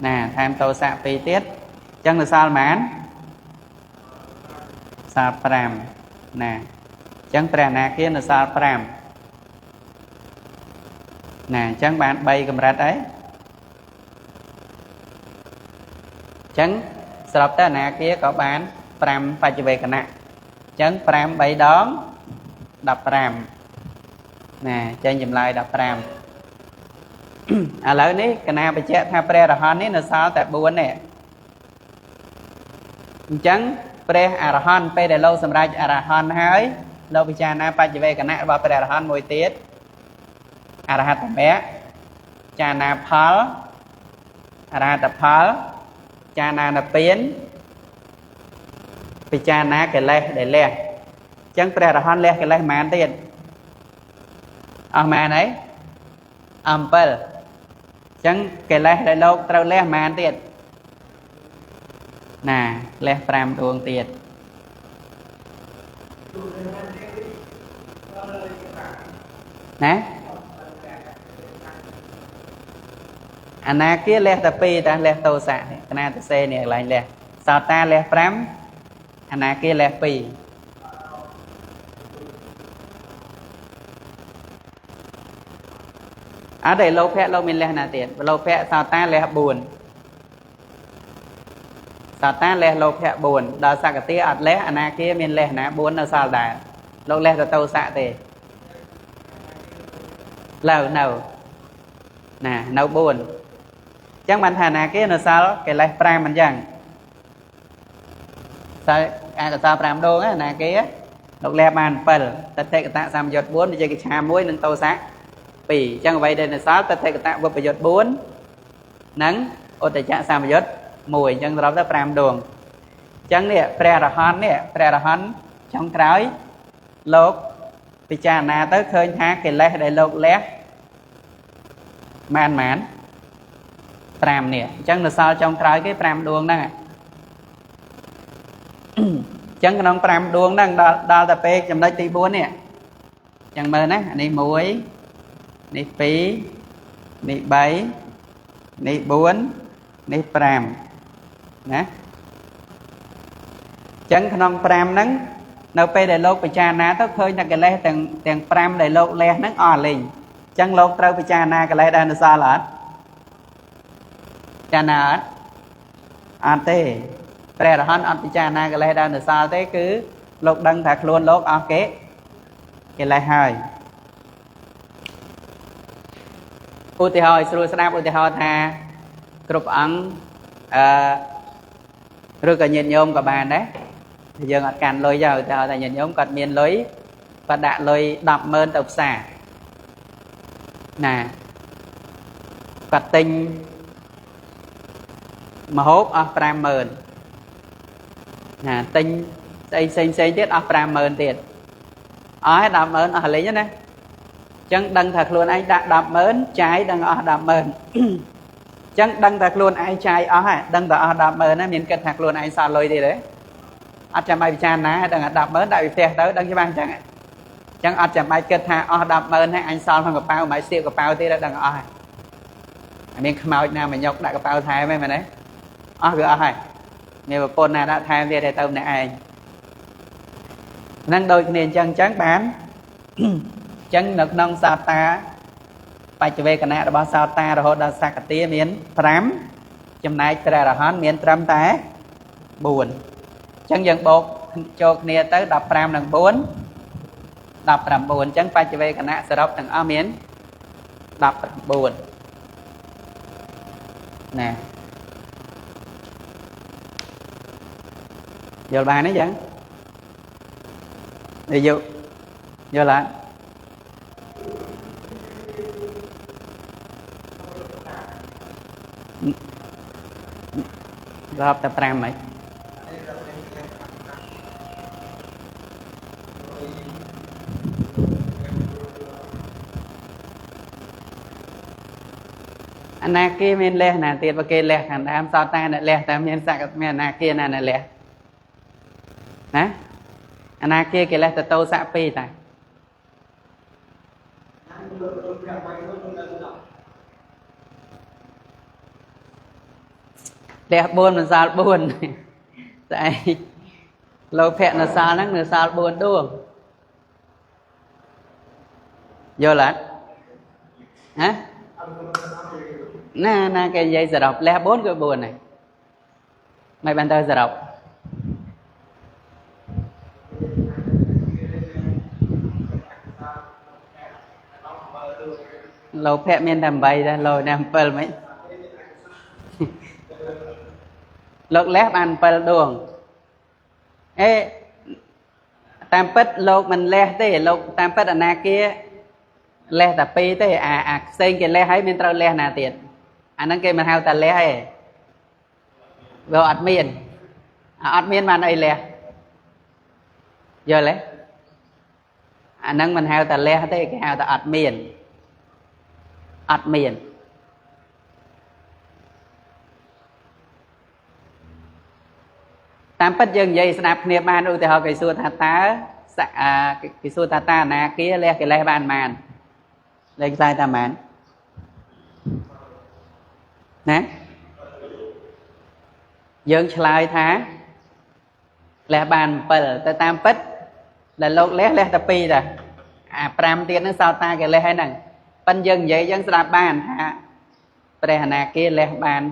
[SPEAKER 1] ណាថែមទោសៈ2ទៀតអញ្ចឹងនៅសល់ប៉ុន្មានសល់5ណាអញ្ចឹងព្រះអនាគានៅសល់5ណាអញ្ចឹងបាន3កម្រិតហើយអញ្ចឹងសរុបទៅអនាគាក៏បាន5បច្ចវេកណៈអញ្ចឹង5 3ដង15ណាចេញចម្លើយ15ឥឡូវនេះកណាបញ្ជាក់ថាព្រះអរហន្តនេះនៅសល់តែ4នេះអញ្ចឹងព្រះអរហន្តពេលដែលលោកសម្រេចអរហន្តហើយលោកពិចារណាបច្ចវេកណៈរបស់ព្រះអរហន្តមួយទៀតអរហត្តមគ្គចារណាផលអរហត្តផលចារណានិព្វានពិចារណាកិលេសដែលលះអញ្ចឹងព្រះអរហន្តលះកិលេសប៉ុន្មានទៀតអស់ប៉ុន្មានហើយអស់7អញ្ចឹងកិលេសដែលលោកត្រូវលះប៉ុន្មានទៀតណាលះ5ដួងទៀតណាអនាគាលះតែ2តាលះទោសៈនេះកណាតសេនេះកន្លែងលះសោតាលះ5អនាគាលះ2អត់ទេលោភៈលោកមានលះណាទៀតលោភៈសោតាលះ4សោតាលះលោភៈ4ដល់សកតិអត់លះអនាគាមានលះណា4នៅសល់ដែរលោកលះតែទោសៈទេលើនៅណានៅ4អញ្ចឹងបានថាណាគេនៅសល់កិលេស5អញ្ចឹងសល់អកុសល5ដងណាគេលោកលះបាន7តថេកតសម្យុទ្ធ4វិជកិច្ឆា1និងទោសៈ2អញ្ចឹងអ្វីដែលនៅសល់តថេកតវិបយុទ្ធ4និងឧត្តចសម្យុទ្ធ1អញ្ចឹងសរុបទៅ5ដងអញ្ចឹងនេះព្រះអរហន្តនេះព្រះអរហន្តចុងក្រោយលោកពិចារណាទៅឃើញថាកិលេសដែលលោកលះបាន5នេះអញ្ចឹងនៅសល់ចុងក្រោយគេ5ដួងហ្នឹង ចឹងក្នុង5ដួងហ្នឹងដល់ដល់ទៅពេលចំណុចទី4នេះចឹងមើលណានេះ1នេះ2នេះ3នេះ4នេះ5ណាចឹងក្នុង5ហ្នឹងនៅពេលដែលលោកពិចារណាទៅឃើញតែកិលេសទាំង5ដែលលោកលះហ្នឹងអស់លេងចឹងលោកត្រូវពិចារណាកិលេសដែលនៅសល់អត់ចាណាអត់អត់ទេព្រះអរហន្តអត់ពិចារណាកិលេសដែលនៅសល់ទេគឺលោកដឹងថាខ្លួនលោកអស់កិលេសហើយឧទាហរណ៍ឲ្យស្រួលស្ដាប់ឧទាហរណ៍ថាគ្រប់អង្គឬក៏ញាតិញោមក៏បានដែរយើងអត់កាន់លុយទេឧទាហរណ៍ថាញាតិញោមគាត់មានលុយគាត់ដាក់លុយ 100000 ទៅផ្សារណាគាត់ទិញម្ហូបអស់ 50000 ណាទិញស្អីផ្សេងផ្សេងទៀតអស់ 50000 ទៀតអស់ហើយ 100000 អស់លេងណាអញ្ចឹងដឹងថាខ្លួនឯងដាក់ 100000 ចាយដឹងអស់ 100000 អញ្ចឹងដឹងថាខ្លួនឯងចាយអស់ហើយដឹងតែអស់ 100000 ណាមានគិតថាខ្លួនឯងសល់លុយទៀតទេអត់ចាំបាច់ពិចារណាដឹងថា 100000 ដាក់ពីផ្ទះទៅដឹងច្បាស់អញ្ចឹងអញ្ចឹងអត់ចាំបាច់គិតថាអស់ 100000 ហើយអញសល់ក្នុងកប៉ៅមិនសៀបកប៉ៅទៀតដឹងអស់ហើយមានខ្មោចណាមកញុកដាក់កប៉ៅថែមហ្នឹងមែនទេអស់គឺអស់ហើយមានប្រពន្ធណាដាក់ថែមទៀតទៅម្នាក់ឯងហ្នឹងដូចគ្នាអញ្ចឹងអញ្ចឹងបានអញ្ចឹងនៅក្នុងសោតាបច្ចវេកណៈរបស់សោតារហូតដល់សកតាមាន5ចំណែកព្រះអរហន្តមានត្រឹមតែ4អញ្ចឹងយើងបូកចូលគ្នាទៅ15និង4 19អញ្ចឹងបច្ចវេកណៈសរុបទាំងអស់មាន19ណាយល់បានទេចឹងនេះយល់អត់រាប់តែ5ហីអនាគាមានលះណាទៀតបើគេលះខាងដើមសតតាអ្នកលះតែមានសកមានអនាគាណាអ្នកលះណាអនាគាគេលះតតោស័ក2តាលះ4មិនសល់4ស្អីលោភៈនៅសល់ហ្នឹងនៅសល់4ដួងយល់អត់ហ៎ណាណាគេនិយាយសរុបលះ4គឺ4ហើយមិនបានទៅសរុបលោភៈមានតែ8ដែរលោណា7មិនលោកលះបាន7ដួងអេតាមពិតលោកមិនលះទេលោកតាមពិតអនាគាលះតែ2ទេអាផ្សេងគេលះហើយមានត្រូវលះណាទៀតអាហ្នឹងគេមិនហៅតែលះទេវាអត់មានអត់មានបានអីលះយល់ទេអាហ្នឹងមិនហៅតែលះទេគេហៅតែអត់មានអត់មានតាមពិតយើងនិយាយស្ដាប់គ្នាបានឧទាហរណ៍គេសួរថាតើគេសួរថាតើអនាគាលះកិលេសបានប៉ុន្មានលេខខ្សែតាមប៉ុន្មានណាយើងឆ្លើយថាលះបាន7តែតាមពិតដែលលោកលះលះតែ2តាអា5ទៀតហ្នឹងសោតាគេលះហើយហ្នឹងប៉ិនយើងនិយាយយើងស្ដាប់បានថាព្រះអនាគាលះបាន7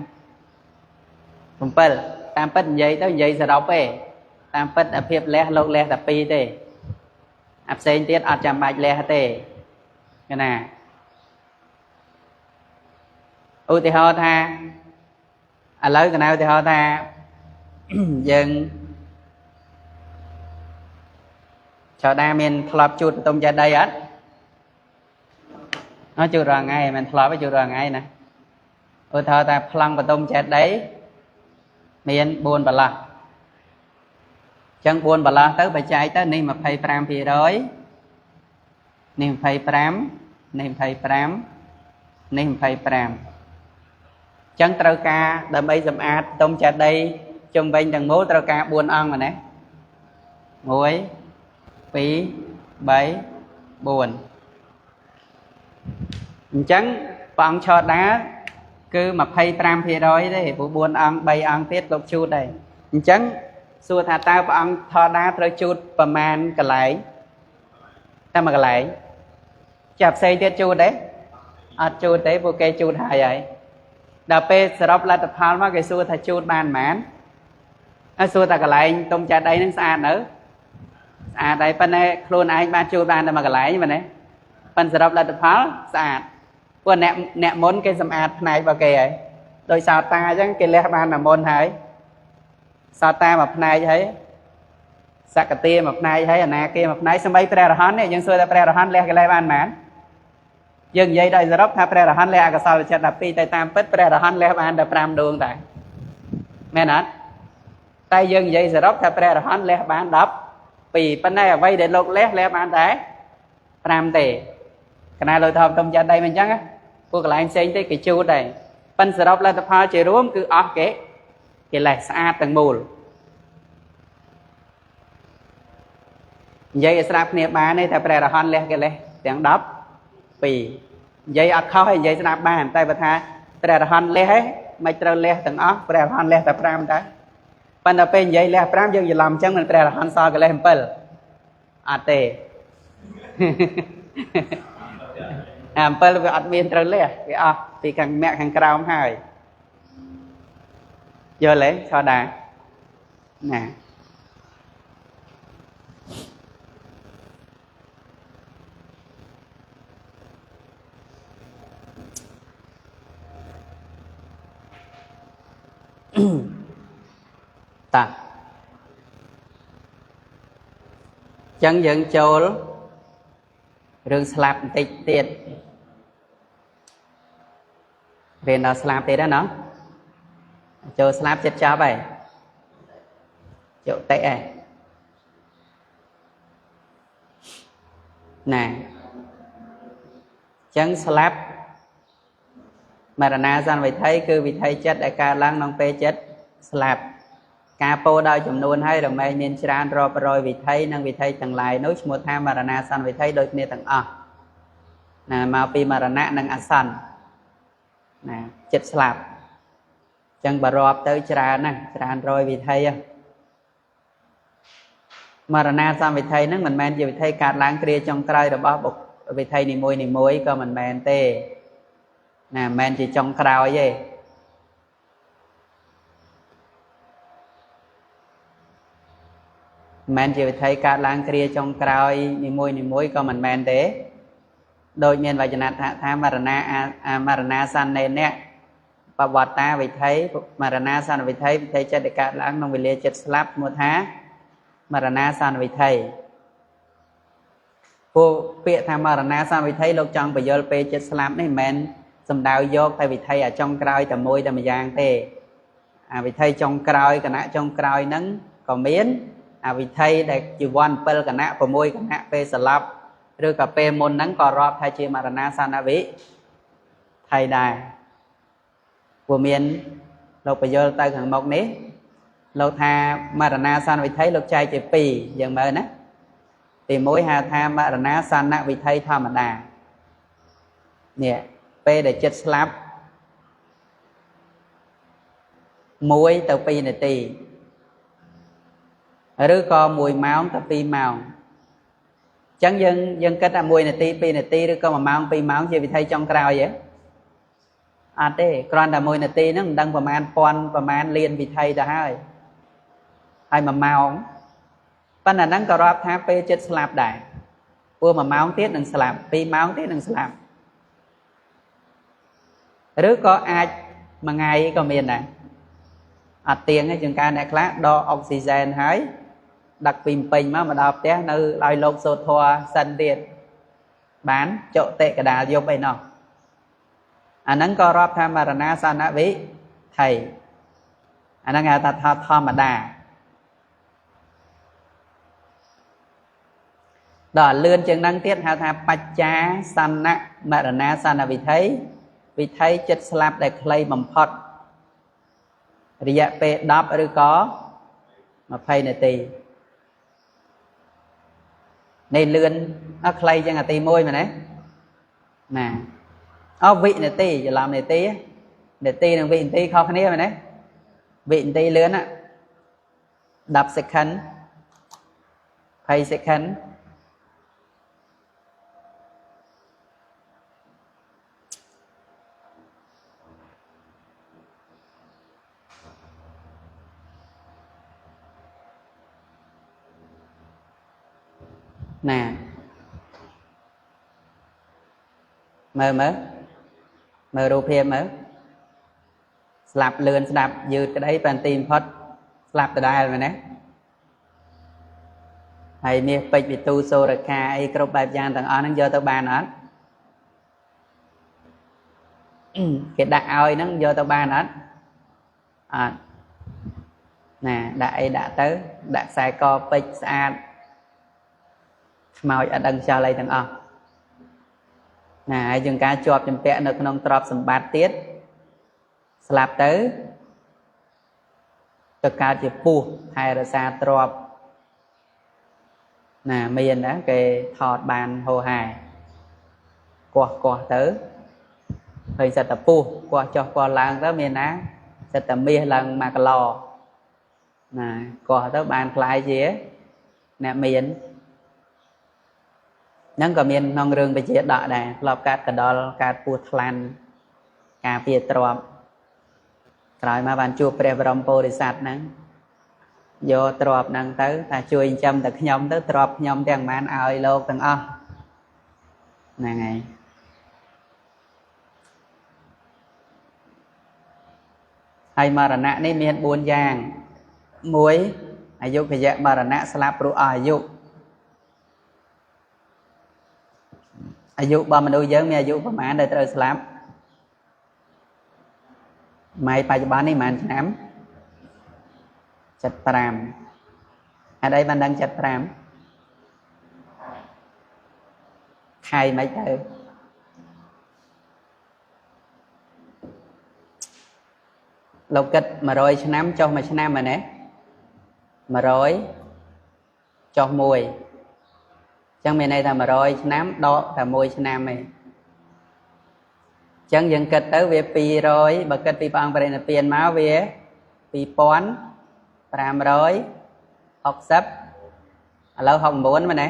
[SPEAKER 1] តាមពិតនិយាយទៅនិយាយសរុបទេតាមពិតអាភាពលះលោកលះតែ2ទេអាផ្សេងទៀតអត់ចាំបាច់លះទេកណាឧទាហរណ៍ថាឥឡូវកណាឧទាហរណ៍ថាយើងចៅដាមានធ្លាប់ជូតបន្ទំចេតីអត់អត់ជូតរាល់ថ្ងៃមិនធ្លាប់ទេជូតរាល់ថ្ងៃណាឧទាហរណ៍ថាប្លង់បន្ទំចេតីមាន4ប្រឡោះអញ្ចឹង4ប្រឡោះទៅបច្ច័យទៅនេះ25%នេះ25នេះ25នេះ25អញ្ចឹងត្រូវការដើម្បីសម្អាតបន្ទំចេតីជុំវិញទាំងមូលត្រូវការ4អង្គមែនទេ 1 2 3 4អញ្ចឹងព្រះអង្គឆដាគឺ25%ទេព្រោះ4អង្គ3អង្គទៀតលោកជូតដែរអញ្ចឹងសួរថាតើព្រះអង្គថដាត្រូវជូតប្រមាណកន្លែងតែមួយកន្លែងចាប់ផ្សេងទៀតជូតទេអត់ជូតទេពួកគេជូតហើយហើយដល់ពេលសរុបលទ្ធផលមកគេសួរថាជូតបានប៉ុន្មានហើយសួរតែកន្លែងទុំចាត់អីហ្នឹងស្អាតនៅស្អាតហើយប៉ុន្តែខ្លួនឯងបានជូតបានតែមួយកន្លែងមែនទេប៉ុន្តែសរុបលទ្ធផលស្អាតពួកអ្នកមុនគេសម្អាតផ្នែករបស់គេហើយដោយសោតាអញ្ចឹងគេលះបានតែមុនហើយសោតាមួយផ្នែកហើយសកតាមួយផ្នែកហើយអនាគាមួយផ្នែកសម្បីព្រះរហន្តនេះយើងសួរថាព្រះរហន្តលះកិលេសបានប៉ុន្មានយើងនិយាយដោយសរុបថាព្រះរហន្តលះអកុសលចិត្ត12តែតាមពិតព្រះរហន្តលះបានតែ5ដួងតែមែនអត់តែយើងនិយាយសរុបថាព្រះរហន្តលះបាន12ប៉ុន្តែអ្វីដែលលោកលះបានតែ5ទេកណាលោកថោទុំចាត់ដីមិនអញ្ចឹងពួកកន្លែងផ្សេងទេគេជូតដែរប៉ុន្តែសរុបលទ្ធផលជារួមគឺអស់គេកិលេសស្អាតទាំងមូលនិយាយឲ្យស្រាប់គ្នាបានទេតែព្រះរហន្តលះកិលេសទាំង12និយាយអត់ខុសទេនិយាយស្ដាប់បានតែបើថាព្រះរហន្តលះឯងមិនត្រូវលះទាំងអស់ព្រះរហន្តលះតែ5តែប៉ុន្តែពេលនិយាយលះ5យើងច្រឡំអញ្ចឹងមិនព្រះរហន្តសល់កិលេស7អត់ទេអា7វាអត់មានត្រូវលះវាអស់ពីខាងមាក់ខាងក្រោមហើយយល់ទេឆដាណាតាចឹងយើងចូលរឿងស្លាប់បន្តិចទៀតរៀនដល់ស្លាប់ទៀតណាចូលស្លាប់ចិត្តចប់ហើយជតិឯណាចឹងស្លាប់មរណាសន្នវិធិគឺវិធិចិត្តដែលកើតឡើងក្នុងពេលចិត្តស្លាប់ការពោលដោយចំនួនហើយរមែងមានច្រើនរាប់រយវិធិនិងវិធិទាំងឡាយនោះឈ្មោះថាមរណាសន្នវិធិដូចគ្នាទាំងអស់ណាមកពីមរណៈនិងអសន្នណាចិត្តស្លាប់ចឹងបើរាប់ទៅច្រើនណាស់ច្រើនរយវិធិមរណាសន្នវិធិហ្នឹងមិនមែនជាវិធិកើតឡើងគ្រាចុងក្រោយរបស់វិធិនីមួយៗក៏មិនមែនទេណាមិនមែនជាចុងក្រោយទេមិនមែនជាវិធិកើតឡើងគ្រាចុងក្រោយនីមួយៗក៏មិនមែនទេដូចមានវចនៈថាមរណាមរណាសន្នេនៈបវត្តាវិធិមរណាសន្នវិធិវិធិចិត្តដែលកើតឡើងក្នុងវេលាចិត្តស្លាប់ឈ្មោះថាមរណាសន្នវិធិពួកពាក្យថាមរណាសន្នវិធិលោកចង់បញ្យល់ពេលចិត្តស្លាប់នេះមិនមែនសំដៅយកតែវិធិអាចុងក្រោយតែមួយតែម្យ៉ាងទេអាវិធិចុងក្រោយគណៈចុងក្រោយហ្នឹងក៏មានអាវិធិដែលជីវ័ន7គណៈ6គណៈពេលស្លាប់ឬក៏ពេលមុនហ្នឹងក៏រាប់ថាជាមរណាសន្នវិធិដែរព្រោះមានលោកបញ្យល់ទៅខាងមុខនេះលោកថាមរណាសន្នវិធិលោកចែកជា2យើងមើលណាទី1ហៅថាមរណាសន្នវិធិធម្មតានេះពេលដែលចិត្តស្លាប់1ទៅ2នាទីឬក៏1ម៉ោងទៅ2ម៉ោងអញ្ចឹងយើងគិតថា1នាទី2នាទីឬក៏1ម៉ោង2ម៉ោងជាវិធីចុងក្រោយហ៎អត់ទេគ្រាន់តែ1នាទីហ្នឹងមិនដឹងប្រមាណពាន់ប្រមាណលានវិធីទៅហើយហើយ1ម៉ោងប៉ុន្តែហ្នឹងក៏រាប់ថាពេលចិត្តស្លាប់ដែរព្រោះ1ម៉ោងទៀតនឹងស្លាប់2ម៉ោងទៀតនឹងស្លាប់ឬក៏អាចមួយថ្ងៃក៏មានដែរអត់ទៀងទេជាងការអ្នកខ្លះដកអុកស៊ីសែនហើយដឹកពីពេញមកដល់ផ្ទះនៅឲ្យលោកសូត្រធម៌សិនទៀតបានចុតិកដាលយប់អីណោះអាហ្នឹងក៏រាប់ថាមរណាសន្នវិធិអាហ្នឹងហៅថាធម្មតាដល់លឿនជាងហ្នឹងទៀតហៅថាបច្ចាសន្នមរណាសន្នវិធិវិធិចិត្តស្លាប់ដែលខ្លីបំផុតរយៈពេល10ឬក៏20នាទី នេះលឿនអត់ខ្លីជាងអាទី1មែនទេណាអវិនាទីច្រឡំនាទីនាទីនិងវិនាទីខុសគ្នាមែនទេវិនាទីលឿនណា10 second 20 second ណាមើលមើលមើលរូបភាពមើលស្លាប់លឿនស្ដាប់យឺតក្តីប៉ុន្តែទីបំផុតស្លាប់ដដែលមែនទេហើយមាសពេជ្រវិទូសូរកាអីគ្រប់បែបយ៉ាងទាំងអស់ហ្នឹងយកទៅបានអត់គេដាក់ឲ្យហ្នឹងយកទៅបានអត់អត់ណាដាក់អីដាក់ទៅដាក់ខ្សែកពេជ្រស្អាតខ្មោចអត់ដឹងខ្យល់អីទាំងអស់ណាហើយជាងការជាប់ចម្ពាក់នៅក្នុងទ្រព្យសម្បត្តិទៀតស្លាប់ទៅទៅកើតជាពស់ថែរក្សាទ្រព្យណាមានណាគេថតបានហោហែកោះកោះទៅឃើញសិតតែពស់កោះចុះកោះឡើងទៅមានណាសិតតែមាសឡើង1គីឡូណាកោះទៅបានខ្លាយជាអ្នកមានហ្នឹងក៏មានក្នុងរឿងបជាដកដែរធ្លាប់កាត់កដលកាត់ពោះថ្លាន់ការពារទ្រព្យក្រោយមកបានជួបព្រះបរមពោធិសត្វហ្នឹងយកទ្រព្យហ្នឹងទៅថាជួយចិញ្ចឹមតែខ្ញុំទៅទ្រព្យខ្ញុំទាំងប៉ុន្មានឲ្យលោកទាំងអស់ហ្នឹងហើយហើយមរណៈនេះមាន4យ៉ាង1អាយុគយៈមរណៈស្លាប់ព្រោះអស់អាយុអាយុរបស់មនុស្សយើងមានអាយុប្រហែលដែលត្រូវស្លាប់ម៉ៃបច្ចុប្បន្ននេះប្រហែលឆ្នាំ75ហេតុអីបានដឹង75ខែមិនទៅលោកគិត100ឆ្នាំចុះ1ឆ្នាំមែនទេ100ចុះ1ចឹងមានន័យថា100ឆ្នាំដកតែ1ឆ្នាំឯងចឹងយើងគិតទៅវា200បើគិតពីព្រះអង្គបរិនិព្វានមកវា2560ឥឡូវ69មែនទេ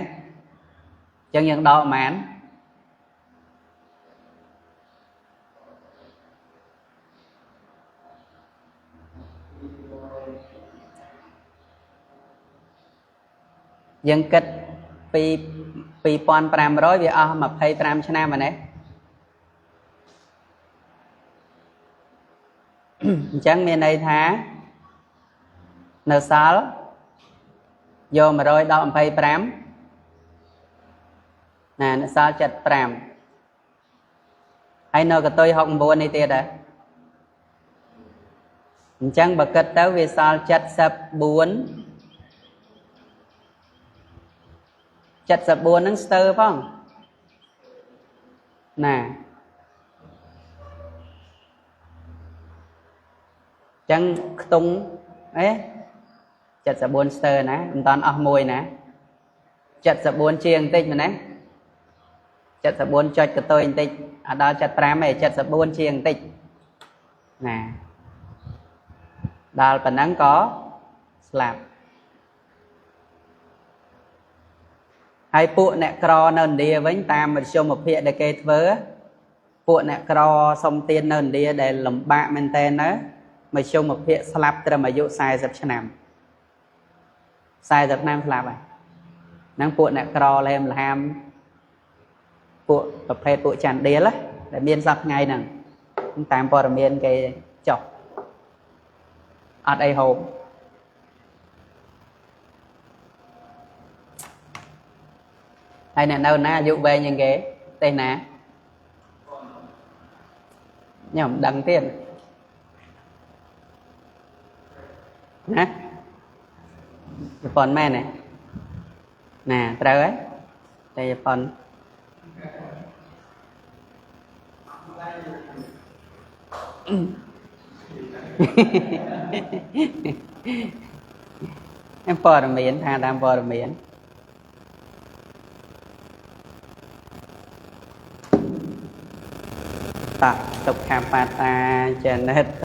[SPEAKER 1] ចឹងយើងដកប៉ុន្មានយើងគិតពី2500វាអស់25ឆ្នាំមែនទេអញ្ចឹងមានន័យថានៅសល់យក100ដល់25ណានៅសល់75ហើយនៅកតុយ69នេះទៀតហ៎អញ្ចឹងបើគិតទៅវាសល់74 74ហ្នឹងស្ទើរផងណាចឹងខ្ទង់អេ74ស្ទើរណាមិនតាន់អស់មួយណា74ជាងបន្តិចមែនទេ74ចុចកតុយបន្តិចអត់ដល់75ទេ74ជាងបន្តិចណាដល់ប៉ុណ្ណឹងក៏ស្លាប់ហើយពួកអ្នកក្រនៅឥណ្ឌាវិញតាមមធ្យមភាគដែលគេធ្វើពួកអ្នកក្រសុំទាននៅឥណ្ឌាដែលលំបាកមែនតើណាមធ្យមភាគស្លាប់ត្រឹមអាយុ40ឆ្នាំ40ឆ្នាំស្លាប់ហើយហ្នឹងពួកអ្នកក្រឡែមលហាមពួកប្រភេទពួកចន្ទដៀលដែលមានសពថ្ងៃហ្នឹងតាមព័ត៌មានគេចុះអត់អីហូបហើយអ្នកនៅណាអាយុវែងជាងគេទេណាខ្ញុំមិនដឹងទៀតណាជប៉ុនមែនទេណាត្រូវហើយតែជប៉ុន em ព័ត៌មានថាតាមព័ត៌មាន តោះសុខបតាចនិត